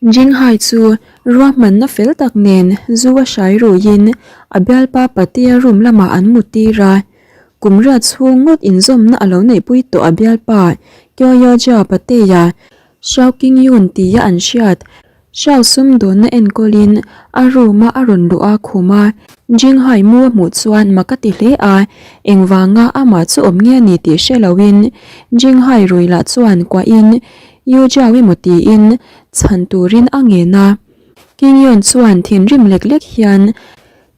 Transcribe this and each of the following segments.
Jinghai chu ruahmanna fel tak nen zu a hrai ruiin a bialpa Patea room lamah an mu tir a. Kum riat chhung ngawt inzawmna a lo neihpui tawh a bialpa Kyoyoja Patea, Xiao Qingyun tia an hriat Xiao sumdawnna enkawlin a room-a a rawn luh a khum a. Jinghai mu a hmuh chuan mak a ti hle a, engvanga amah chu awm nge a ni tih hre loin Jinghai rui lah chuan kuahin Yu Jiao emaw tiin chhan turin a ngen a. King Yun chuan thinrim lek lek hian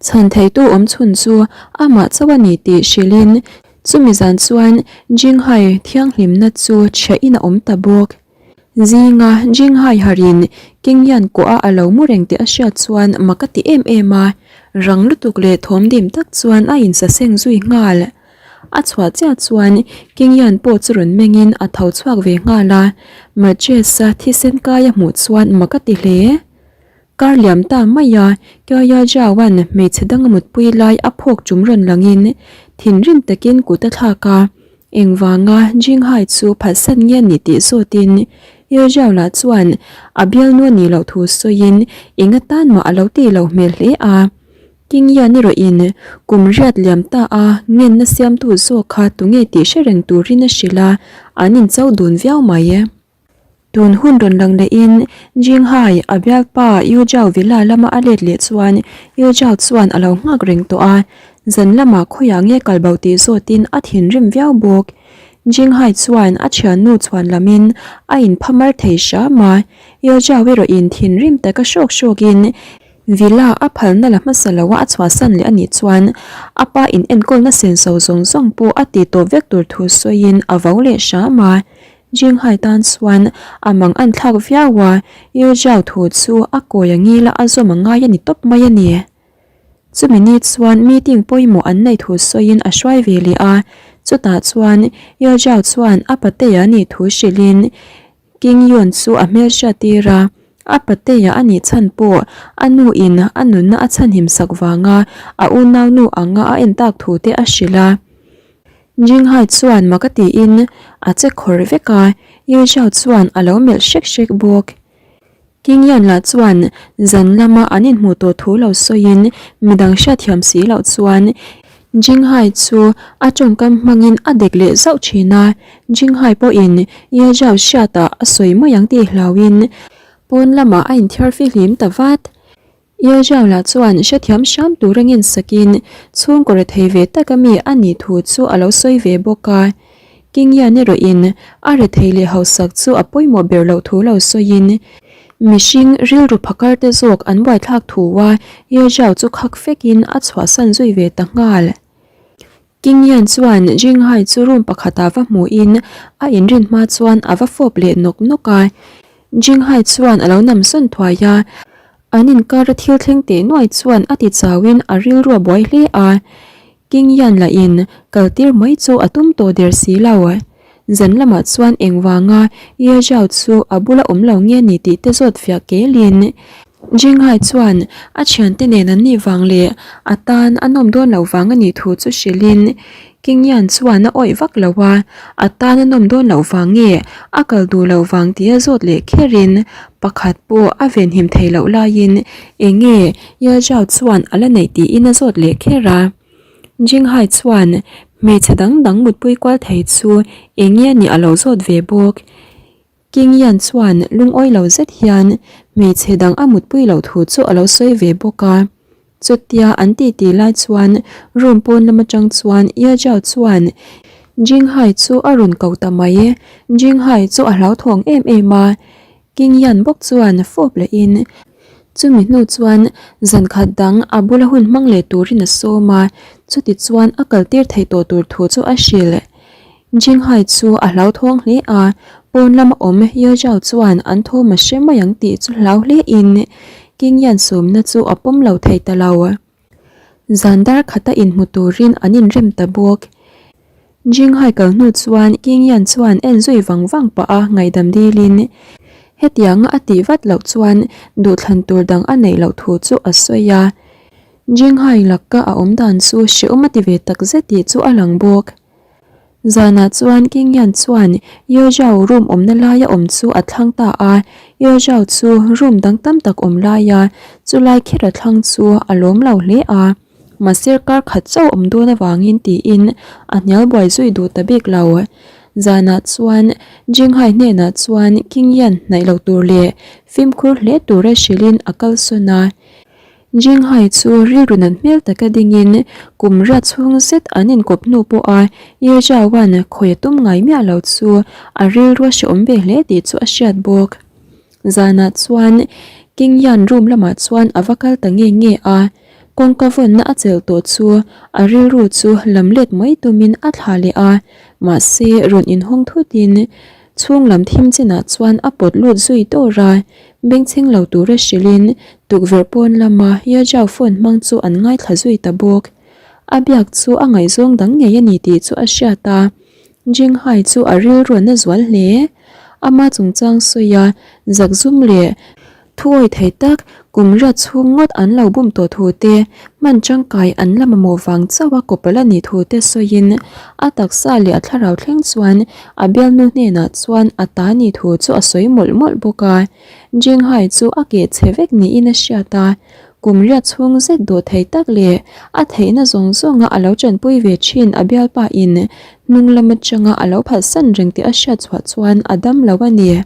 chhan theitu awm chhun chu amah chauh a ni tih hrilhin chumi zan chuan Jinghai thianghlimna chu chhiahin a awm ta bawk. Zinga Jinghai harin King Yan kawh a a lo mu reng tih a hriat chuan mak a ti em em a, rang lutuk leh thawm dim tak chuan a insaseng zui nghal. A chhuah chiah chuan King Yan pawh chu rawn mengin a tho chhuak ve nghal a, Mattress-a thisen kai a hmuh chuan mak a ti hle. Kar liam ta mai a, Kyoya Jiao-a'n hmeichhe dang a mutpui lai a phawk ṭum rawn langin thinrim takin kut a thlak a, engvanga Jinghai chu phatsan nge a nih tih zawtin Ye Jiao lah chuan a bialnu a nih loh thu sawiin eng atan mah a lo tih loh hmel hle a. King Yan erawhin kum riat liam ta a ngenna siamtu zawk kha tunge tih hre reng turin a hrilh a, an incho dun viau mai. Tun hun rawn lang lehin Jinghai a bialpa Yu Zhao villa lama a let leh chuan Yu Zhao chuan a lo nghak reng tawh a, zan lamah khawiah nge kal bo tih zawtin a thinrim viau bawk. Jinghai chuan a thiannu chhuan lamin a inphamar thei hram a, Yu Zhao erawhin thinrim taka hrawk hrawkin Villa a phalna la hmasa lo a a chhuahsan leh a nih chuan a pa in enkawlna senso zawng zawng pawh a ti tawp vek tur thu sawiin a vo leh hram a. Jinghai tan chuan a mang an thlak viau a, Yu Jiao thu chu a kawi a ngil a a zawm a ngai a ni tawp mai a ni. Chumi ni chuan meeting pawimawh an neih thu sawiin a hruai ve leh a, chutah chuan Yu Jiao chuan a patea nih thu hrilhin King Yun chu a hmelhriat tir a, a patea a nih chhan pawh a nu in a nunna a chhanhim sak vanga a unau nu anga a en tak thu te a hrilh a. Jinghai chuan mak a tiin a che khawr vek a, Yu Zhao chuan a lo melh hrek hrek bawk. King Yan lah chuan zan lama an inhmuh tawh thu lo sawiin midang hriatthiam si loh chuan Jinghai chu a tawngkam hmangin a dek leh zauh thin a, Jinghai pawhin Ye Zhao hriatah a sawi mai ang tih hlauhin pawn lamah a inthiar fihlim ta vat. Ye Zhao lah chuan hrethiam hram tur a ngensakin chhungkaw rethei ve taka mi a nih thu chu a lo sawi ve bawk a. King Yan erawhin a rethei leh hausak chu a pawimawh ber loh thu lo sawiin mihring rilru phakar te zawk an buaithlak thu a Ye Zhao chu khak fekin a chhuahsan zui ve ta nghal. King Yan chuan Jinghai chu room pakhatah va hmuhin a inrin hma chuan a va fawp leh nawk nawk a. Jinghai chuan a lo nam sawn thuai a, an inkara thil thleng teh nuai chuan a ti chauhin a rilru a buai hle a. King Yan lahin kal tir mai chu a tum tawh der si lo. Zan lamah chuan engvanga Ye Zhao chu a bula awm lo nge ni tih te zawt fiah kelin Jinghai chuan a thiante nen an nih vang leh a tan a nawm dawn loh vang a nih thu chu hrilhin King Yan chuan a awih vak lo a, a tan a nawm dawn loh vang nge a kal duh loh vang tih a zawt leh kherin pakhat pawh a venhim thei loh laiin eng nge Ye Zhao chuan a la neih tiin a zawt leh kher a. Jinghai chuan hmeichhe dang dang mutpui kual thei chu eng nge nih a lo zawt ve bawk. King Yan chuan lungawi lo zet hian hmeichhe dang a mutpui loh thu chu a lo sawi ve bawk a. Chutia an titi lai chuan room pawn lam atang chuan Ye Zhao chuan Jinghai chu a rawn ko ta mai. Jinghai chu a hlauthawng em em a, King Yan bawk chuan fawp lehin chumi hnu chuan zan khat dang a bula hun hmang leh turin a sawm a, chuti chuan a kal tir theih tawh tur thu chu a hrilh. Jinghai chu a hlauthawng hle a, pawn lama awm Ye Zhao chuan an thawm a hre mai ang tih chu hlau hle in King Yan sawmna chu a pawm lo thei ta lo. Zan dar khata inhmu turin an inrem ta bawk. Jinghai kal hnu chuan King Yan chuan en zui vang vang pah a ngaihdam dilin hetianga a tih vat loh chuan duhthlan tur dang a neih loh thu chu a sawi a. Jinghai laka a awm dan chu hrehawm a ti ve tak zet tih chu a lang bawk. Zanah chuan King Yan chuan Yeo Zhao room awmna laia awm chu a thlang ta a, Yeo Zhao chu room dang tam tak awm laia chulai kher a thlang chu a lawm lo hle a, mahse kar khat chauh awm dawn avangin tiin a hnial buai zui duh ta bik lo. Zanah chuan Jinghai hnenah chuan King Yan hnaih lo tur leh fimkhur hle tura hrilhin a kalsawn a. Jinghai chu rilru nat hmel taka dingin kum riat chhung zet an inkawp hnu pawha Ye Zhaoan khawi a tum ngai miah lo chu a rilru a hrehawm ve hle tih chu a hriat bawk. Zanah chuan King Yan room lamah chuan a va kal ta nge nge a, kawngka vawnna a chelh tawh chu a rilru chu lam let mai tumin a thlah leh a, mahse rawn inhawng thutin chhung lam thim chinah chuan a pawt lut zui dawr a. Bengchheng lo tura hrilhin tukverh pawn lama Yajao phone hmang chu an ngaithla zui ta bawk. A biak chu a ngaihzawng dang ngei a ni tih chu a hriat a, Jinghai chu a rilruan a zual hle. Ama chungchang sawia zakzum leh thuawi thei tak kum riat chhung ngawt an lo bum tawh thu te, hman tangkai an la mamawh vang chauh a kawpal a nih thu te sawiin a taksa leh a thlarau thleng chuan A bialnu hnenah chuan a ta ni thu chu a sawi mawlh mawlh bawk a, Jinghai chu a keh chhe vek niin a hriat a, kum riat chhung zet dawh thei tak leh a theihna zawng zawnga a lo tanpui ve thin a bialpa in hnung lam atanga a lo phalhsan reng tih a hriat chhuah chuan a dam lo a ni.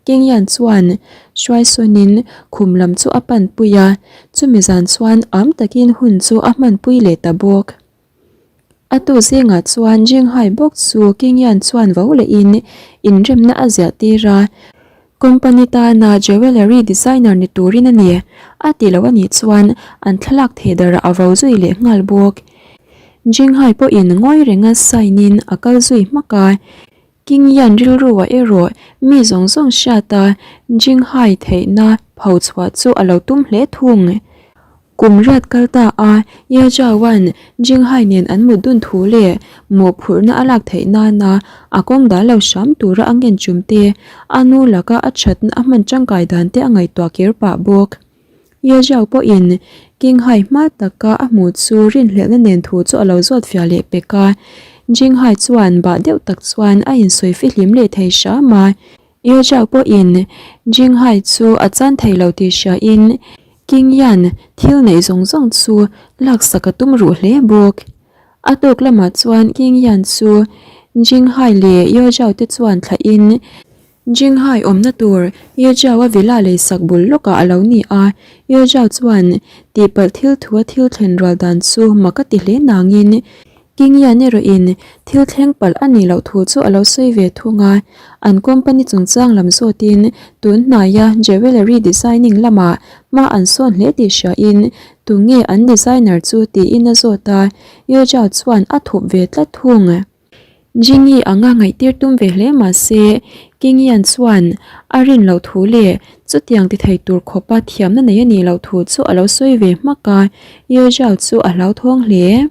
Kingyan chuan hruaisawnin khum lam chu a panpui a, chumi zan chuan am takin hun chu a hmanpui leh ta bawk. A tu zingah chuan Jinghai bawk chu Kingyan chuan vo lehin inremna a ziah tir a, company tana jewellery designer ni turin a ni a ti lo a nih chuan an thlalak thei darah a vo zui leh nghal bawk. Jinghai pawhin ngawi renga sign in a kal zui hmak a, Kingyan rilruah erawh mi zawng zawng hriata Jinghai theihna pho chhuah chu a lo tum hle thung. Kum riat kal ta a, Ye Zhaoan Jinghai nen an mut dun thu leh mawhphurhna a lak theih nana a kawng dal lo hram tura a ngen chum te, a nu laka a thatna a hman tangkai dan te a ngaihtuah kir pah bawk. Ye Zhao pawhin Kinghai hma taka a hmuh chu rinhlelhna nen thu chu a lo zawt fiah leh pek a, Jinghai chuan bah deuh tak chuan a insawi fihlim leh thei hram a. Ye Zhao pawhin Jinghai chu a chan thei lo tih hriain King Yan thil neih zawng zawng chu laksak a tum ruh hle bawk. A tawk lamah chuan King Yan chu Jinghai leh Ye Zhao te chuan thlahin Jinghai awmna tur Ye Zhao a villa leisak bul lawkah a lo ni a, Ye Zhao chuan tihpalh thil thua thil thlen rual dan chu mak a ti hle nangin King Yan erawhin thil thleng palh a nih loh thu chu a lo sawi ve thung a, an company chungchang lam zawtin tun hnaia jewellery designing lamah hma an sawn hle tih hriain tunge an designer chu tiin a zawt a, Ye Zhao chuan a thup ve tlat thung. Jingyi anga ngaihtir tum ve hle mah se King Yan chuan a rin loh thu leh chutiang ti thei tur khawpa thiamna nei a nih loh thu chu a lo sawi ve hmak a, Ye Zhao chu a hlauthawng hle.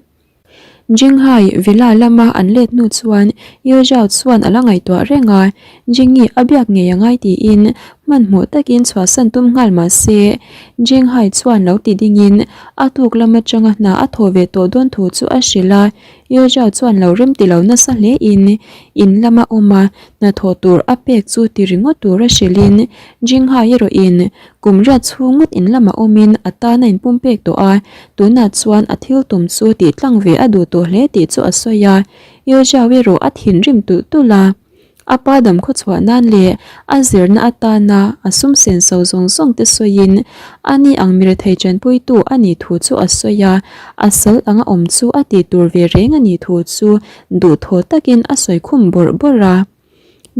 Jinghai Villa lama an let hnu chuan Ye Zhao chuan a la ngaihtuah reng a, Jingyi a biak ngei a ngai tiin hmanhmawh takin chhuahsan tum nghal mah se, Jinghai chuan lo ti dingin a tuk lam atanga hna a thawh ve tawh dawn thu chu a hrilh a, Ye Zhao chuan lo rem ti lo nasa hle in in lama awm a hnathawh tur a pek chu ti ringawt tur a hrilhin Jinghai erawhin Kum riat chhung ngawt in lamah awmin a tan a inpumpek tawh a, tunah chuan a thil tum chu tih tlang ve a duh tawh hle tih chu a sawi a. Yozhao erawh a thinrim tulh tulh a, a pa dam khawchhuah nan leh a zirna atana a sum senso zawng zawng te sawiin a ni ang mirethei chanpuitu a nih thu chu a sawi a, a sal anga awm chu a tih tur ve reng a nih thu chu duhthaw takin a sawi khum bawrh bawrh a.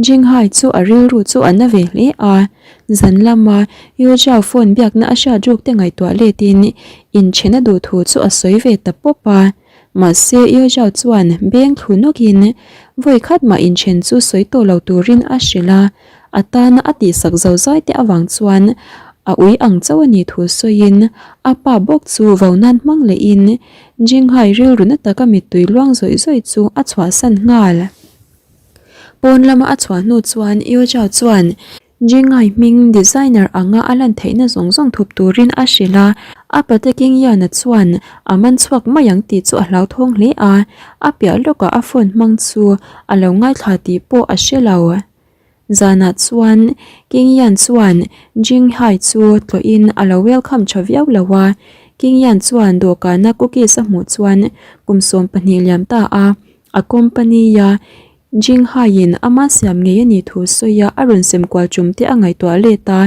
Jinghai chu a rilru chu a na ve hle a, zan lama Yu Zhao phone biakna a hriat ruk te ngaihtuah letin inchhena duh thu chu a sawi ve ta pawp a. Mahse Yu Zhao chuan beng thlu nawkin vawi khat mah inchhen chu sawi tawh lo turin a hrilh a, a tana a tihsak zo zai te avang chuan a ui ang chauh a nih thu sawiin a pa bawk chu vo nan hmang lehin Jinghai rilru na taka mittui luang zawih zawih chu a chhuahsan nghal. Pawn lama a chhuah hnu chuan Yu Zhao chuan Jingai hming designer anga a lan theihna zawng zawng thup turin a hrilh a, a pate Kingyana chuan a man chhuak mai ang tih chu a hlauthawng hle a, a piah lawkah a phone hmang chu a lo ngaithla tih pawh a hre lo. Zanah chuan Kingyan chuan Jinghai chu tlawhin a lo welcome tha viau lo a, Kingyan chuan dawhkana cookies a hmuh chuan kum 12 liam ta a, a company-a Jinghai-in ama siam ngei a nih thu sawia a rawn sem kual tum te a ngaihtuah let a.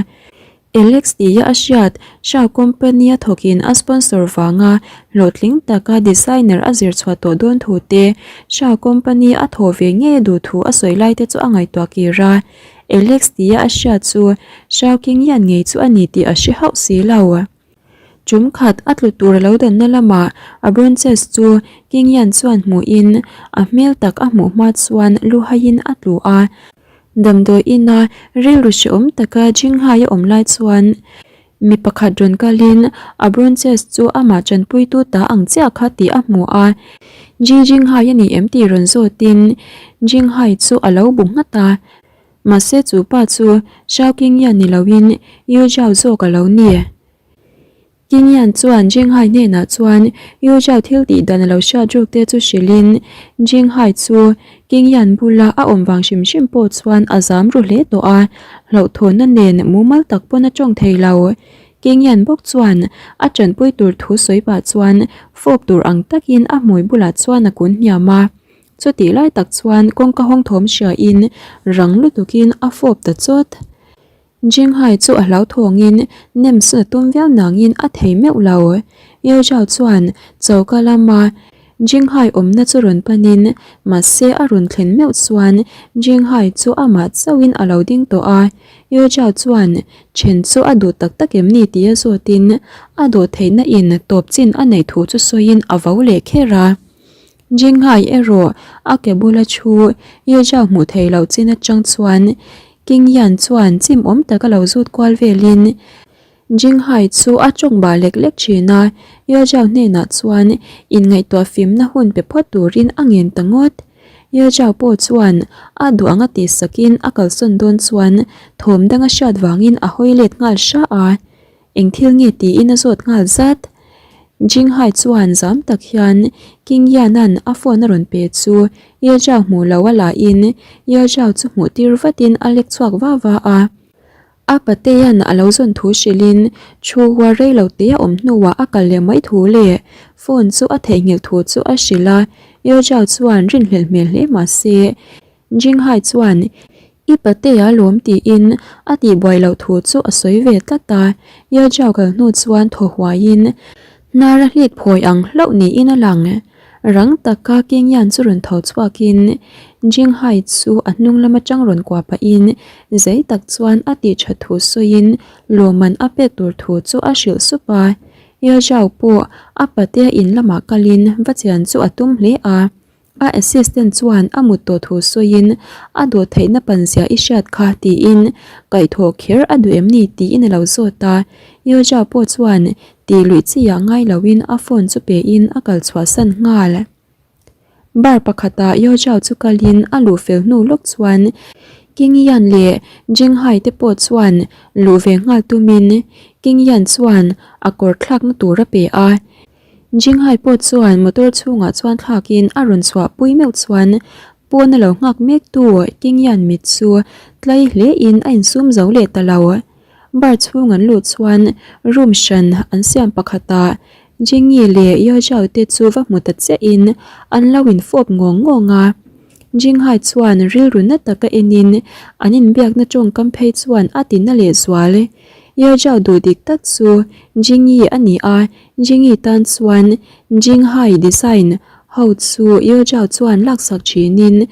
Alex tia a hriat Shah company a thawkin a sponsor vanga hlawhtling taka designer a zir chhuah tawh dawn thu te, Shah company a thawh ve ngei a duh thu a sawi lai te chu a ngaihtuah kir a. Alex tia a hriat chu Shao Qingyan ngei chu a ni tih a hre hauh si lo. Tum khat a tlu tur a lo danna lamah a bronches chu Kingyan chuan hmuhin a hmel tak a hmuh hma chuan lu haiin a tlu a. Damdawi ina rilru hrehawm taka Jinghai a awm lai chuan mi pakhat rawn kalin a bronches chu amah tanpuitu ta ang chiah kha tih a hmu a. Ji Jinghai a ni em tih rawn zawtin Jinghai chu a lo bu nghat a. Mahse chu pa chu Xiao Qingyan ni loin Yu Zhao zawk a lo ni. Qingyan chuan Jinghai hnenah chuan Yu Zhao thil tih dan a lo hriat ruk te chu hrilhin Jinghai chu Qingyan bula a awm vang hrim hrim pawh chuan a zam ru hle tawh a, hlauhthawnna nen mumal tak pawn a tawng thei lo. Qingyan bawk chuan a tanpui tur thu sawi pah chuan fawp tur ang takin a hmui bulah chuan a kun hniam a. Chutih lai tak chuan kawngka hawng thawm hriain rang lutukin a fawp ta chawt. Jinghai chu a hlauthawngin nem sawn a tum viau nangin a thei meuh lo. Yeo Zhao chuan choka lama Jinghai awmna chu rawn panin mahse a rawn thlen meuh chuan Jinghai chu amah chauhin a lo ding tawh a. Yeo Zhao chuan then chu a duh tak tak em ni tia zawtin a dawh theihna in tawp chin a neih thu chu sawiin a vo leh kher a. Jinghai erawh a ke bula thu Yezhao hmuh theih loh chin atang chuan Qingyan chuan chim awm tak a lo zut kual velin Jinghai chu a tawng bah lek lek thin a, Yezhao hnenah chuan inngaihtuah fimna hun pe phawt turin a ngen ta ngawt. Yezhao pawh chuan a duh anga tihsakin a kalsawn dawn chuan thawm dang a hriat vangin a hawi let nghal hra a. Eng thil nge tiin a zawt nghal zat. Jinghai chuan zam tak hian King Yan-a'n a phone a rawn pe chu Ye Zhao hmuh lo a la in Ye Zhao chu hmuh tir vatin a lek chhuak va va a. A patea'n a lo zawn thu hrilhin thu huar rei lo te a awm hnuah a kal leh mai thu leh phone chu a theihnghilh thu chu a hrilh a. Ye Zhao chuan rinhlelh hmel hle mah se Jinghai chuan I patea lawm tiin a tihbuai loh thu chu a sawi ve tlat a, Ye Zhao kal hnu chuan thaw huaiin hnar a hlit phawi ang hlauh niin a lang. Rang taka Kingyan chu rawn tho chhuakin Jinghai chu a hnung lam atang rawn kuah pahin zei tak chuan a tih that thu sawiin lawmman a pek tur thu chu a hrilh sup a. Ye Zhao pawh a patea in lamah kalin va chian chu a tum hle a. A assistant chuan a mut tawh thu sawiin a dawh theihna pan zia i hriat kha tiin kaihthawh kher a duh em ni tiin a lo zawt a. Yoja pawh chuan tih luih chi ah ngai loin a phone chu pein a kal chhuahsan nghal. Bar pakhatah Yoja chu kalin a luh fel hnu lawk chuan Qingyan leh Jinghai te pawh chuan luh ve nghal tumin Qingyan chuan a kawr thlakna tur a pe a. Jinghai pawh chuan motor chhungah chuan thlakin a rawn chhuah pui meuh chuan pawn a lo nghak mek tu Kingyan mit chu tlai hle in a insum zo leh ta lo. Bar chhung an luh chuan room hran an siam pakhatah Jingi leh Yozhao te chu va hmu ta chiah in an lo in fawp ngawng ngawng a. Jinghai chuan rilru na taka en in an inbiakna tawngkam phei chuan a ti na leh zual. Yozhao duh dik tak chu Jingi a ni a, Jingi tan chuan Jinghai design ho chu Yozhao chuan laksak thinin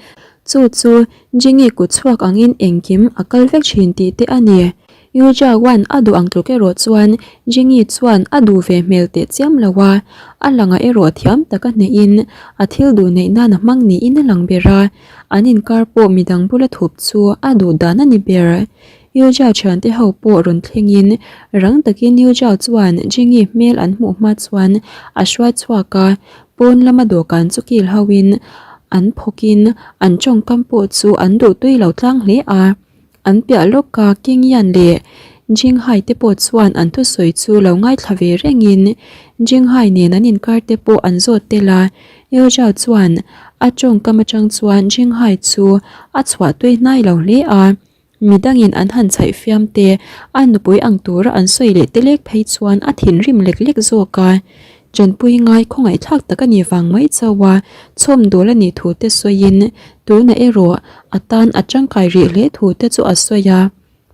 chu chu Jingi kut chhuak angin engkim a kal vek thin tih te a ni. Yozhaoan a duh ang tluk erawh chuan Jingi chuan a duh ve hmel teh chiam lo a, a langah erawh thiam taka hnehin a thil duh neih nan a hmang niin a lang ber a, an inkar pawh midang bula thup chu a duh dan a ni ber. Yuzhao thiante ho pawh rawn thlengin rang takin Yuzhao chuan Jingi hmel an hmuh hma chuan a hruai chhuak a, pawn lama dawhkan chu kil hoin an phawkin an tawngkam pawh chu an duh tui lo tlang hle a. An piah lawka King Yan leh Jing Hai te pawh chuan an thusawi chu lo ngaithla ve rengin Jing Hai nen an inkar te pawh an zawt tel a, Yeo Zhao chuan a tawngkam atang chuan Jing Hai chu a chhuah tui hnai lo hle a. Midangin an han chhaih fiam te, a nupui ang tura an sawi leh te lek phei chuan a thinrim lek lek zawk a. Tanpui ngai khawngaihthlak tak a nih vang mai chauh a, chhawm dawl a nih thu te sawiin tunah erawh a tan a tangkai rih hle thu te chu a sawi a.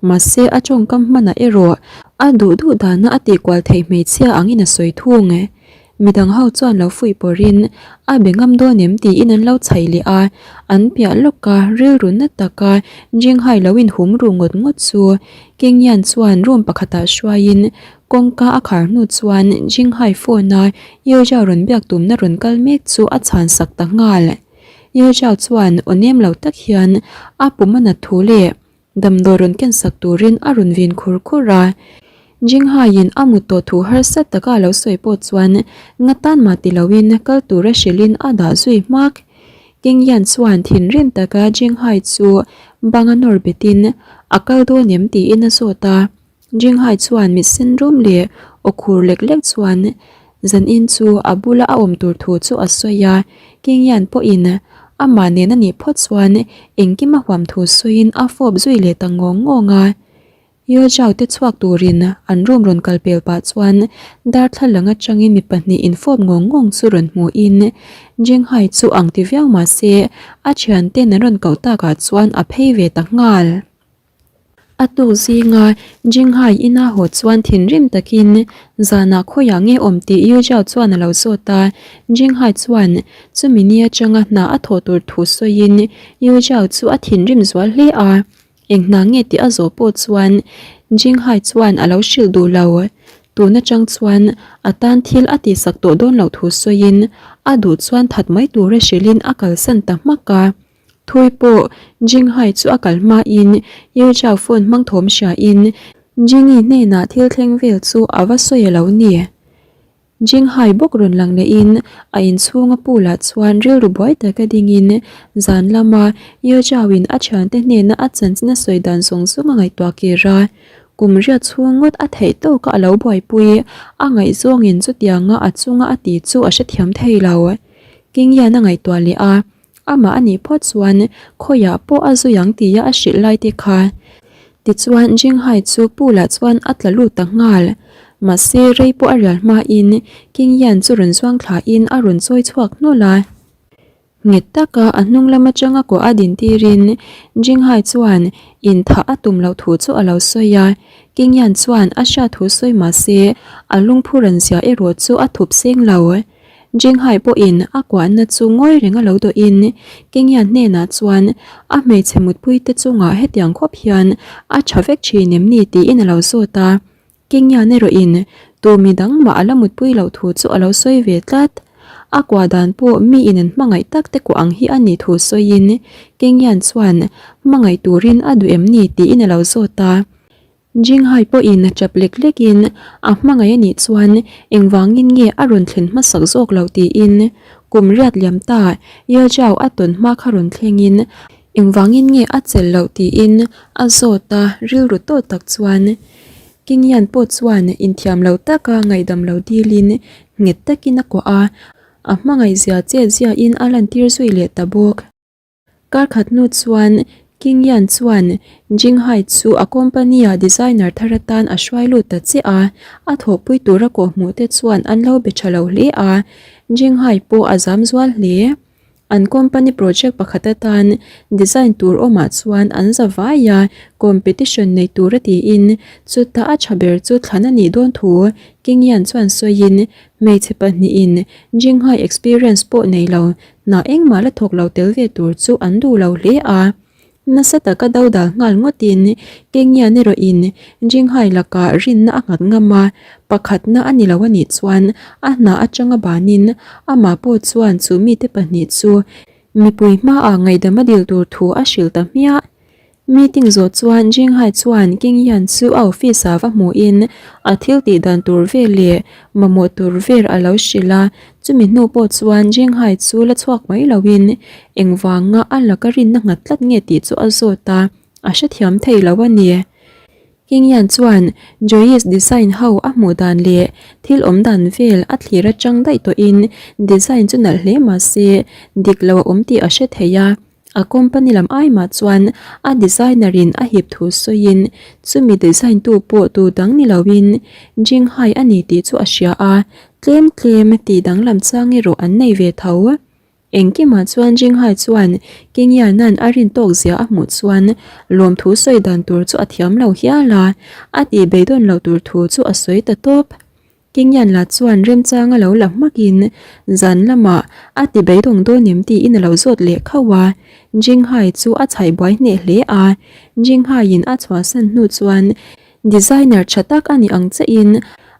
Mahse a tawngkam hmanah erawh a duh duh dana a tihkual theih hmeichhia angin a sawi thung. Midang ho chuan lo fuih pawrhin a be ngam dawn em tiin an lo chhaih leh a, an piah lawka rilru na taka Jinghai lo inhum ru ngawt ngawt chu Kingyan chuan room pakhatah hruaiin kawngka a khar hnu chuan Jinghai phone a Yeo rawn biak tumna rawn kal mek chu a chhan sak ta nghal. Yeo chuan aw nem lo tak hian a pum a nat thu leh Damdawi rawn ken sak turin a rawn vin khur khur a. Jinghaiin a mut tawh thu harsa taka a lo sawi pawh chuan ngatan mah ti loin kal tura hrilhin a dah zui hmak. Kingyan chuan thinrim taka Jinghai chu banga nawr betin a kal dawn em tiin a zawt a. Jinghai chuan mit sen rum leh aw khur lek lek chuan zanin chu a bula a awm tur thu chu a sawi a, Kingyan pawhin amah nen a nih phawt chuan engkim a huam thu sawiin a fawp zui leh ta ngawng ngawng a. Yeo Zhao te chhuak turin an room rawn kal pel pah chuan darthlalang atangin mi pahnih infawp ngawng ngawng chu rawn hmuhin Jinghai chu ang ti viau mah se a thianten an rawn koh takah chuan a phei ve ta nghal. A tuk zinga Jinghai ina haw chuan thinrim takin zanah khawiah nge awm tih Yu Zhao chuan a lo zawt a. Jinghai chuan chumi ni atanga hna a thawh tur thu sawiin Yu Zhao chu a thinrim zual hle a. Eng hna nge tih a zawh pawh chuan Jinghai chuan a lo hrilh duh lo. Tun atang chuan a tan thil a tihsak tawh dawn loh thu sawiin a duh chuan that mai tura hrilhin a kalsan ta hmak a. Thui pawh Jinghai chu a kal hmain Yu Zhao phone hmang thawm hriain Jingyi hnenah thil thleng vel chu a va sawi a lo ni. Jinghai bawk rawn lang lehin a inchhunga pool ah chuan rilru buai taka dingin zan lama Yu Zhao in a thiante hnena a chanchin a sawi dan zawng zawng a ngaihtuah kir a. Kum riat chhung ngawt a theih tawka a lo buaipui a ngaihzawngin chutianga a chunga a ti chu a hrethiam thei lo. Kingyan a ngaihtuah leh a. Amah a nih phawt chuan khawiah pawh a zui ang tia a hrilh lai te kha. Tichuan Jinghai chu pool ah chuan a tla lut ta nghal. Mahse rei pawh a rial hmain King Yan chu rawn zuang thlain a rawn chawi chhuak hnawlh a. Nghet taka a hnung lam atanga kawh a din tirin Jinghai chuan inthah a tum loh thu chu a lo sawi a. King Yan chuan a hriat thu sawi mahse a lungphu ran zia erawh chu a thup seng lo. Jinghai pawhin a kuahna chu ngawi reng a lo dawhin Kingyan hnenah chuan a hmeichhe mutpuite chungah hetiang khawp hian a tha vek thin em ni tiin a lo zawt a. Kingyan erawhin tu mi dang mah a la mutpui loh thu chu a lo sawi ve tlat. A kuah dan pawh mi in an hmangaih tak te kuah ang hi a nih thu sawiin Kingyan chuan hmangaih turin a duh em ni tiin a lo zawt a. Jinghai pawhin tap lek lekin a hmangaih a nih chuan engvangin nge a rawn thlen hmasak zawk loh tiin kum riat liam ta Yeo Zhao a tawn hma kha rawn thlengin engvangin nge a chelh loh tiin a zawt a, rilru tawh tak chuan Qingyan pawh chuan inthiam lo taka ngaihdam lo dilin nghet takin a kuah a, a hmangaih zia chet ziahin a lantir zui leh ta bawk. Kar khat hnu chuan King Yan chuan Jinghai chu a company-a designer thar atan a hruai lut ta chiah a, a thawhpui tura kawhhmuh te chuan an lo be tha lo hle a, Jinghai pawh a zam zual hle. An company project pakhat atan design tur awmah chuan an za vai a, competition nei tura tiin chutah a tha ber chu thlan a nih dawn thu King Yan chuan sawiin hmeichhe pahnihin Jinghai experience pawh nei lo Hna engmah la thawk lo tel ve tur chu an duh lo hle a. Nasa taka dodal nghal ngawtin Kengyan erawhin Jinghai lakah rinna a nghat ngam a, pakhatna a ni lo a nih chuan a hna atanga banin amah pawh chuan chu mite pahnih chu mipui hmaah ngaihdam a dil tur thu a hrilh ta hmiah. Meeting zawh chuan Jinghai chuan King Yan chu a office ah va hmuhin a thil tih dan tur vel leh mamawh tur vel a lo hrilh a, chumi hnu pawh chuan Jinghai chu la chhuak mai loin engvanga a laka rinna nghat tlat nge tih chu a zawt a. a hrethiam thei lo a ni. Kingyan chuan Joyce design ho a hmuh dan leh thil awm dan vel a thlir atang daih tawhin design chu nalh hle mah se dik lo a awm tih a hre thei a. A company lam ai mah chuan a designer in a hip thu sawiin chumi design tu pawh tu dang ni loin Jinghai a ni tih chu a hria a, tlem tlem tih danglam chang erawh an nei ve tho. Engkimah chuan Jinghai chuan Kingyana'n a rin tawk zia a hmuh chuan lawmthu sawi dan tur chu a thiam lo hial a, a tih beidawn loh tur thu chu a sawi ta tawp. Kingyan la chuan remchang a lo la hmakin zan lamah a ti beidawng dawn em tiin a lo zawt leh khauh a, Jinghai chu a chhaih buai hneh hle a, Jinghaiin a chhuahsan hnu chuan Designer tha tak a nih ang chiahin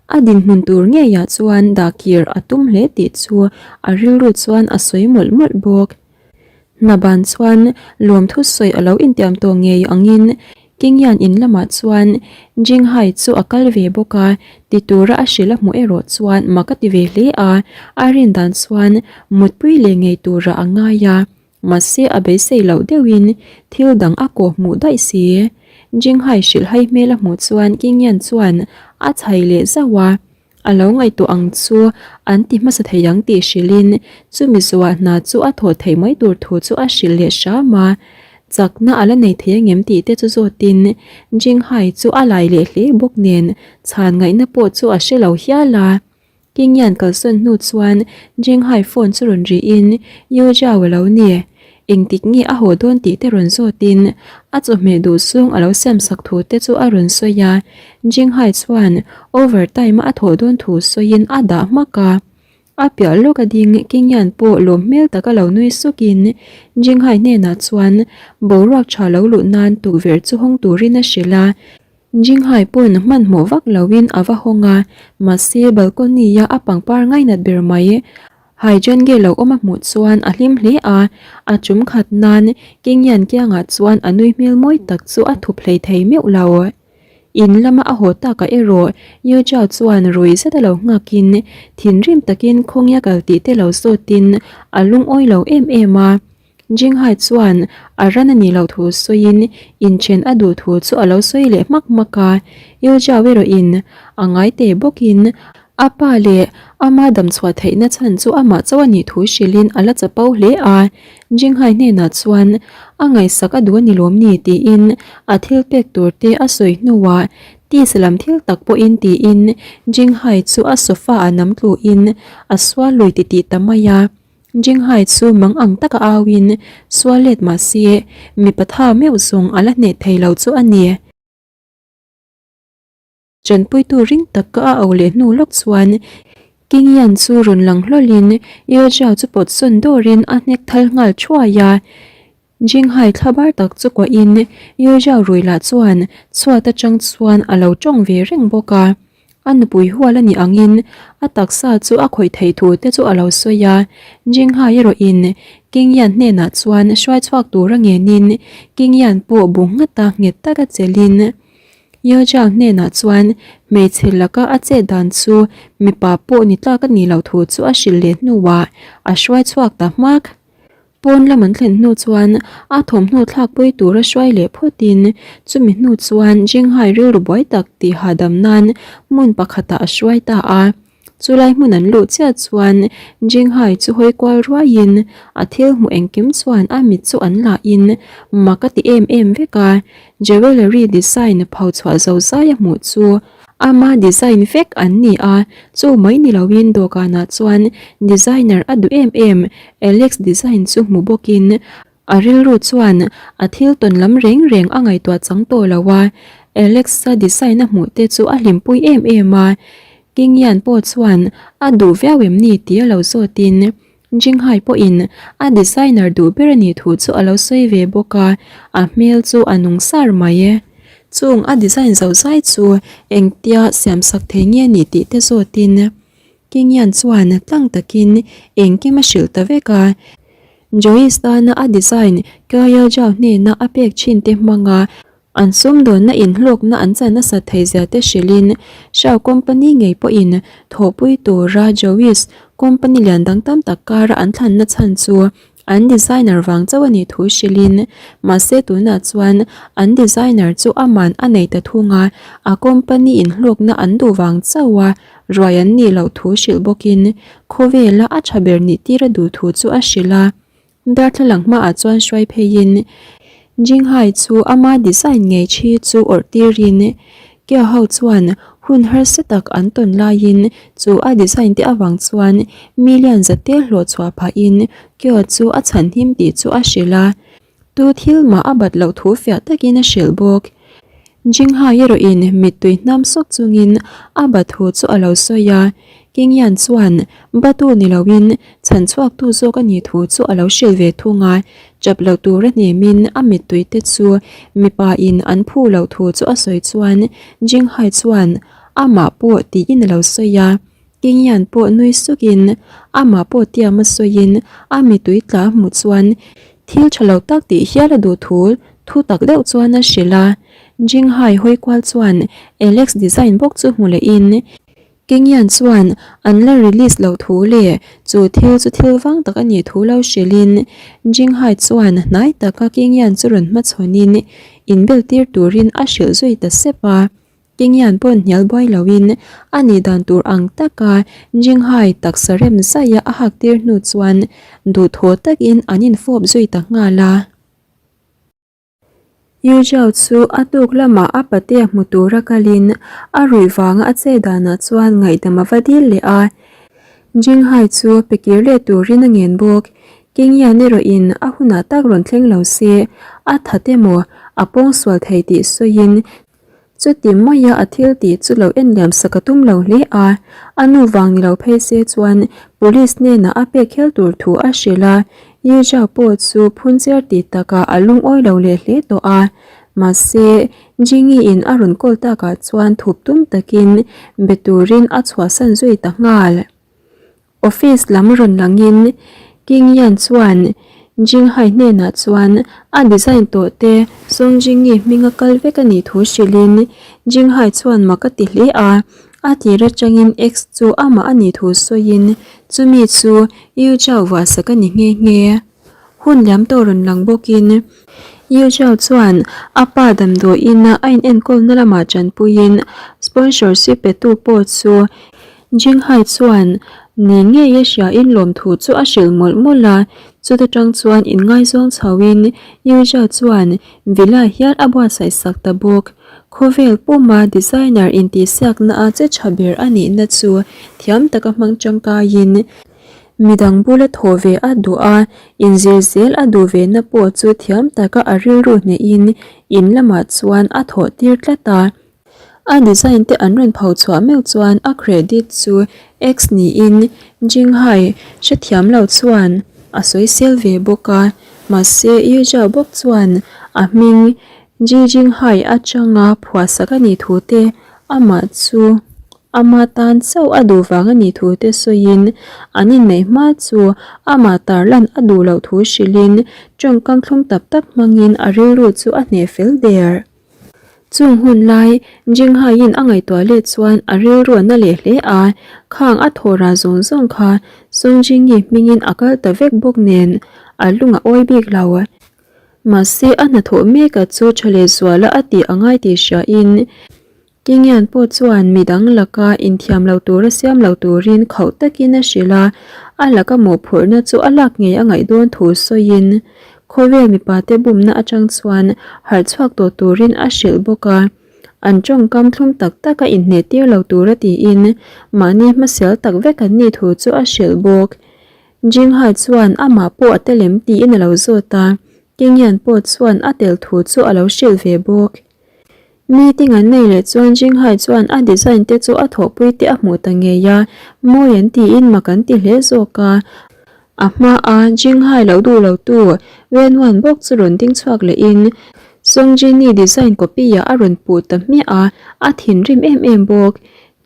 a dinhmun tur ngeiah chuan dah kir a tum hle tih chu a rilru chuan a sawi mawlh mawlh bawk. Hna ban chuan lawmthu sawi a lo intiam tawh ngei angin Kingyan in lamah chuan Jinghai chu a kal ve bawk a, ti tura a hrilh a hmuh erawh chuan mak a ti ve hle a, a rin dan chuan mutpui leh ngei turah a ngai a. Mahse a beisei loh deuhin thil dang a kawh hmuh daih si. Jinghai hrilhhai hmel a hmuh chuan Kingyan chuan a chhai leh zauh a, a lo ngaihtuah ang chu an ti hmasa thei ang tih hrilhin chumi zuah hna chu a thawh theih mai tur thu chu a hrilh leh hram a. Chakna a la nei thei angem tih te chu zawtin Jinghai chu a lai leh hle bawk nen chhan ngaihna pawh chu a hre lo hial a. Kingyan kalsawn hnu chuan Jinghai phone chu rawn rihin Yu Zhao a lo ni. Engtik nge a haw dawn tih te rawn zawtin a chawhmeh duh sung a lo siam sak thu te chu a rawn sawi a. Jinghai chuan over time a a thawh dawn thu sawiin a dah hmak a. A piah lawk a ding Kingyan pawh lawm hmel taka lo nui sukin Jinghai hnenah chuan boruak tha lo luh nan tukverh chu hawng turin a hrilh a. Jinghai pawn hmanhmawh vak loin a va hawng a, mahse balcony-a a pangpar ngainat ber mai. Haijange lo awm a hmuh chuan a hlim hle a, a chum khat nan Kingyan kiangah chuan a nui hmel mawi tak chu a thup hlei thei meuh lo. In lama a haw takah erawh Yu Zhao chuan rui zet a lo nghakin thinrim takin khawngia kal tih te lo zawtin a lungawi lo em em a. Jinghai chuan a ran a nih loh thu sawiin inchen a duh thu chu a lo sawi leh hmak hmak a. Yu Jiao erawhin a ngai te bawkin a pa leh ama damchhuah theihna chhan chu amah chauh a nih thu hrilhin a la chapo hle a. Jinghai hnenah chuan a ngaihsak a duh a ni lawm ni tiin a thil pek tur te a sawi hnuah tisa lam thil tak pawhin tiin Jinghai chu a sofa ah nam tluin a sual lui titih ta mai a. Jinghai chu mang ang taka auin sual let mah se mipa tha meuh zawng a la hneh thei lo chu a ni. Chanpuitu ring tak ka a au leh hnu lawk chuan Kingyan chu rawn lang hlawlin Yeo Jiao chu pawt sawn dawrin a hnek thal nghal thuai a. Jinghai thlabar tak chu kuahin Yu Zhao rui lah chuan chhuat atang chuan a lo tawng ve reng bawk a. A nupui hual a nih angin a taksa chu a khawih theih thu te chu a lo sawi a. Jinghai erawhin King Yan hnenah chuan hruai chhuak tur a ngenin King Yan pawh bu nghata nghet taka chelhin Yu Zhao hnenah chuan hmeichhe laka a chet dan chu mipa pawh ni tlak a nih loh thu chu a hrilh leh hnuah a hruai chhuak ta hmak. Pawn lam an thlen hnu chuan a thawmhnaw thlakpui tura hruai leh phawtin chumi hnu chuan Jinghai rilru buai tak tih hahdam nan hmun pakhatah a hruai ta a. Chulai hmun an luh chiah chuan Jinghai chu hawi kual ruaiin a thil hmuh engkim chuan a mit chu an lahin mak a ti em em vek a. Jewellery design pho chhuah zo zai a hmuh chu Ama design vek an ni a, chu mai ni loin dawhkanah chuan designer a duh em em Alex design chu hmu bawkin a rilru chuan a thil tawn lam reng reng a ngaihtuah chang tawh lo a, Alex-a design a hmuh te chu a hlimpui em em a, Kingyan pawh chuan a duh viau em ni tih a lo zawtin Jinghai pawhin a designer duh ber a nih thu chu a lo sawi ve bawk a, a hmel chu a nung sar mai e. Chung a design zo zai chu engtia siamsak thei nge ni tih te zawtin Kingyan chuan tlang takin engkim a hrilh ta vek a. Joyce tana a design Kyle Zhao hnena a pek thin te hmanga An sumdawnna inhlawkna an chan nasat theih zia te hrilhin Shao company ngei pawhin thawhpui tura Joyce company lian dang tam tak kara an thlanna chhan chu An designer vang chauh a nih thu hrilhin, mahse tunah chuan an designer chu aman a nei ta thung a, a company in hlawkna an duh vang chauh a ruai an nih loh thu hrilh bawkin khawvela a tha ber nih tir a duh thu chu a hrilh a. Darthlalang hmaah chuan hruai pheiin Jinghai chu ama design ngei thi chu awrh tirin Kia ho chuan hun harsa tak an tawn laiin chu a design te avang chuan million zate hlawh chhuah phahin Kia chu a chhan him tih chu a hrilh a, tu thil mah a bat loh thu fiah takin a hrilh bawk. Jinghai erawhin mittui hnam sawk chungin a bat thu chu a lo sawi a, Kingyan chuan batu ni loin chhan chhuaktu zawk a nih thu chu a lo hrilh ve thung a, chap lo tura hnemin a mittui te chu mipa in an phu loh thu chu a sawi chuan Jinghai chuan amah pawh tiin a lo sawi a, Kingyan pawh nui sukin amah pawh tiam a sawiin a mittui tla hmuh chuan thil tha lo tak tih hial a duh thu thu tak deuh chuan a hrilh a, Jinghai hawi kual chuan Alex design bawk chu hmu lehin Kenyan chuan an la release loh thu leh chu thil chu thil vang tak a nih thu lo hrilhin Jinghai chuan hnai taka Kenyan chu rawn hmachhawnin inbel tir turin a hrilh zui ta sep a. Kenyan pawn hnial buai loin a nih dan tur ang taka Jinghai taksa rem zaia a hak tir hnu chuan duhthawh takin an infawp zui ta nghal a. Yu Jiao chu a tuk lamah a patea hmu tura kalin a ruih vanga a che danah chuan ngaihdam a va dil leh a. Jinghai chu pe kir leh turin a ngen bawk. Kingyan erawhin a hunah tak rawn thleng lo se, a that emaw a pawngsual thei tih sawiin Chuti maia a thil tih chu lo en liam sak a tum lo hle a, a nu vang ni lo phei se chuan police hnenah a pek hial tur thu a hrilh a, Yu Zhao pawh chu phun cher tih takah a lungawi lo leh hle tawh a, mahse Jingi in a rawn call takah chuan thup tum takin be turin a chhuahsan zui ta nghal. Office lam rawn langin King Yan chuan Jinghai hnenah chuan a design tawh te Song Jingyi hminga kal vek a nih thu hrilhin Jinghai chuan mak a ti hle a, a tir atangin X chu amah a nih thu sawiin chumi chu Yu Zhao vuahsak a ni nghe nghe. Hun liam tawh rawn lang bawkin Yu Zhao chuan a pa damdawiina a inenkawlna lamah tanpuiin sponsorship petu pawh chu Jinghai chuan ni ngei a hriain lawmthu chu a hrilh mawlh mawlh a, chuta tang chuan inngaizawng chhoin Yuja chuan villa hial a buatsaih sak ta bawk. Khawvel puma designer intihsiakna a che tha ber a nihna chu thiam taka hmang tangkaiin midang bula thawh ve a duh a, inzir zel a duh ve na pawh chu thiam taka a rilru hnehin in lamah chuan a thawh tir tlat a. A design te an rawn pho chhuah meuh chuan a credit chu X niin Jinghai hrethiam lo chuan a sawisel ve bawk a, mahse Yu Zhao bawk chuan a hming Ji Jinghai atanga phuahsak a nih thu te amah chu ama tan chauh a duh vang a nih thu te sawiin an inneih hma chu amah tarlan a duh loh thu hrilhin tawngkam thlum tak tak hmangin a rilru chu a hneh fel der. Chung hun lai, Jinghaiin a ngaihtuah let chuan a rilru a na leh hle a, khang a thaw rah zawng zawng kha Song Jingyi hmingin a kal ta vek bawk nen a lung a awi bik lo. Mahse a hnathawh meka chu tha leh zuala a tih a ngai tih hriain Kingian pawh chuan midang laka inthiam lo tura siam lo turin khauh takin a hrilh a, a laka mawhphurhna chu a lak ngei a ngaih dawn thu sawiin Khawvel mipate bumna atang chuan harh chhuak tawh turin a hrilh bawk a, an tawngkam thlum tak tak a inhneh tir lo tura tiin mahni hmasial tak vek an nih thu chu a hrilh bawk. Jinghai chuan amah pawh a tel em tiin a lo zawt a, Kingyan pawh chuan a tel thu chu a lo hrilh ve bawk. Meeting an nei leh chuan Jinghai chuan a design te chu a thawhpui te a hmuh ta ngei a, mawi an tiin mak an ti hle zawk a. A hma a Jinghai lo duh lo tu Wen Wan bawk chu rawn ding chhuak lehin Song Jini design copy ah a rawn puh ta hmiah a, a thinrim em em bawk.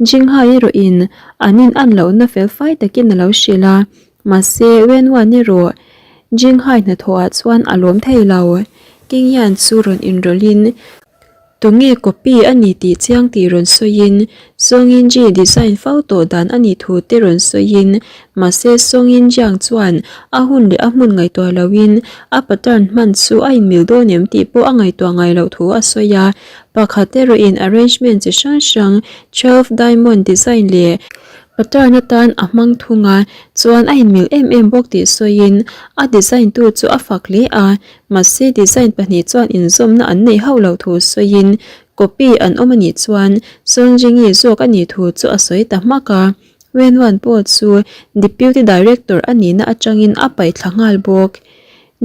Jinghai erawhin an in an lohna fel fai takin a lo hrilh a, mahse Wen Wan erawh Jinghai hnathawh ah chuan a lawm thei lo. King Yan chu rawn inrawlhin. Tunge copy a ni tih chiang tih rawn sawiin Song Yinji design fo tawh dan a nih thu te rawn sawiin mahse Song Yinjiang chuan a hun leh a hmun ngaihtuah loin a pattern hman chu a inmil dawn em tih pawh a ngaihtuah ngai loh thu a sawi a. Pakhat erawhin arrangement chi hrang hrang 12 diamond design leh pattern atan a hmang thung a, chuan a inmil em em bawk tih sawiin a design tu chu a fak hle a. Mahse design pahnih chuan inzawmna an neih hauh loh thu sawiin copy an awm a nih chuan Songjingi zawk a nih thu chu a sawi ta hmak a. Wenwan pawh chu Deputy Director a nihna atangin a paih thla nghal bawk.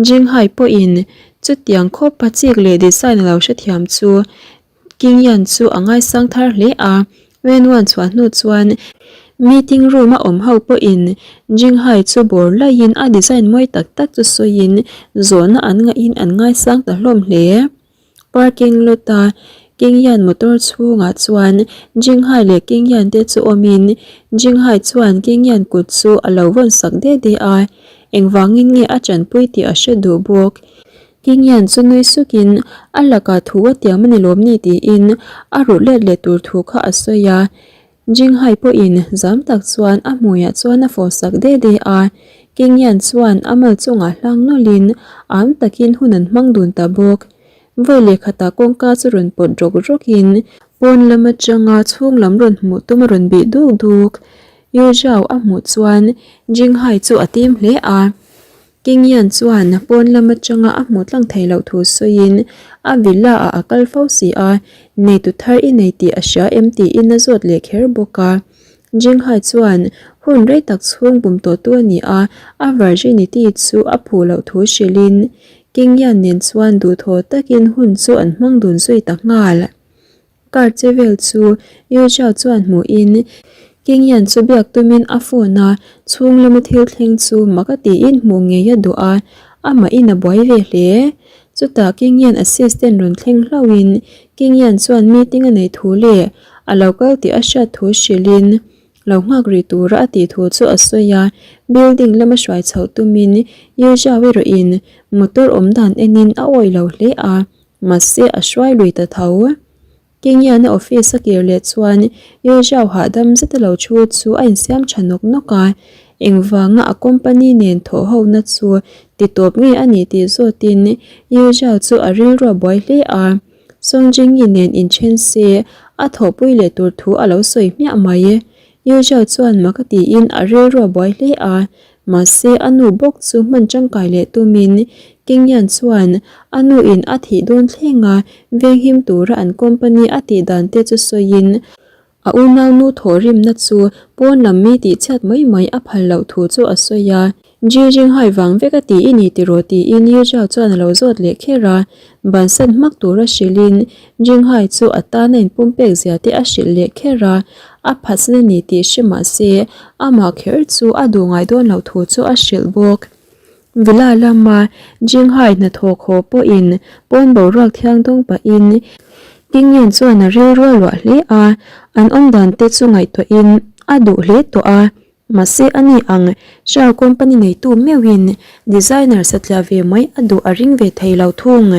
Jinghai pawhin chutiang khawpa chik leh design a lo hrethiam chu Kingyan chu a ngaisang thar hle a, Wenwan chhuah hnu chuan meeting room a awm ho pawhin Jinghai chu bawr laiin a design mawi tak tak chu sawiin zawhna an ngahin an ngaisang ta hlawm hle. Parking lot a Kingyan motor chhungah chuan Jinghai leh Kingyan te chu awmin Jinghai chuan Kingyan kut chu a lo vawn sak de de a, engvangin nge a tanpui tih a hre duh bawk. Kingyan chu nui sukin a lakah thu a tiam a ni lawm ni tiin a rulh let leh tur thu kha a sawi a. Jinghai pawhin zam tak chuan a hmuiah chuan a fawh sak de de a. Kingyan chuan a mal chungah hlang nawlhin am takin hun an hmang dun ta bawk. Vawi leh khatah kawngka chu rawn pawt rawk rawkin pawn lam atanga chhung lam rawn hmuh tum a rawn bih duk duk. Yu Zhao a hmuh chuan Jinghai chu a tim hle a. Kingyan chuan pawn lam atanga a hmuh tlang thei loh thu sawiin a villa ah a kal fo si a, neitu thar i nei tih a hria em tiin a zawt leh kher bawk a. Jinghai chuan hun rei tak chhung bum tawhtu a ni a, a virginity chu a phuh loh thu hrilhin Kingyan nen chuan duhthawh takin hun chu an hmang dun zui ta nghal. Car che vel chu Yu Zhao chuan hmuhin King Yan chu biak tumin a phone a, chhung lama thil thleng chu mak a tiin hmuh ngei a duh a, amahin a buai ve hle. Chutah King Yan assistant rawn thleng hlauhin King Yan chuan meeting a neih thu leh a lo kal tih a hriat thu hrilhin lo nghak rih tura a tih thu chu a sawi a, building lama hruai chhoh tumin Yu Zhao erawhin motor awm dan enin a awih lo hle a. Mahse a hruai lui ta tho. Kingiana office a kir leh chuan Yu Zhao hahdam zeta lo thu chu a insiam tha nawk nawk a, engvanga a company nen thawh hona chu ti tawp nge a nih tih zawtin Yu Zhao chu a rilru a buai hle a. Song Jingyi nen inthen se a thawhpui leh tur thu a lo sawi hmiah mai. Yu Zhao chuan mak a tiin a rilru a buai hle a, Mahse, a nu bawk chu hman tangkai leh tumin Kingyan chuan a nuin a thih dawn thlenga venghim tura an company a tih dan te chu sawiin a unaunu thawhrimna chu pawn lam mi tihchhiat mai mai a phal loh thu chu a sawi a. Ji Jinghai vang vek a ti i ni tiraw tiin Yu Zhao chuan a lo zawt leh kher a. Bansan hmak tura hrilhin Jinghai chu a tana inpumpek zia te a hrilh leh kher a, a phatsan a ni tih hre mah se amah kher chu a duh ngai dawn loh thu chu a hrilh bawk. Villa lama Jinghai hnathawk haw pawhin pawn boruak thiang dawng pahin Tingyan chuan a rilru a luah hle a, an awmdan te chu ngaihtuahin a duh hle tawh a. Mahse a ni ang, Shell company neitu meuhin designer satliah ve mai a duh a ring ve thei lo thung.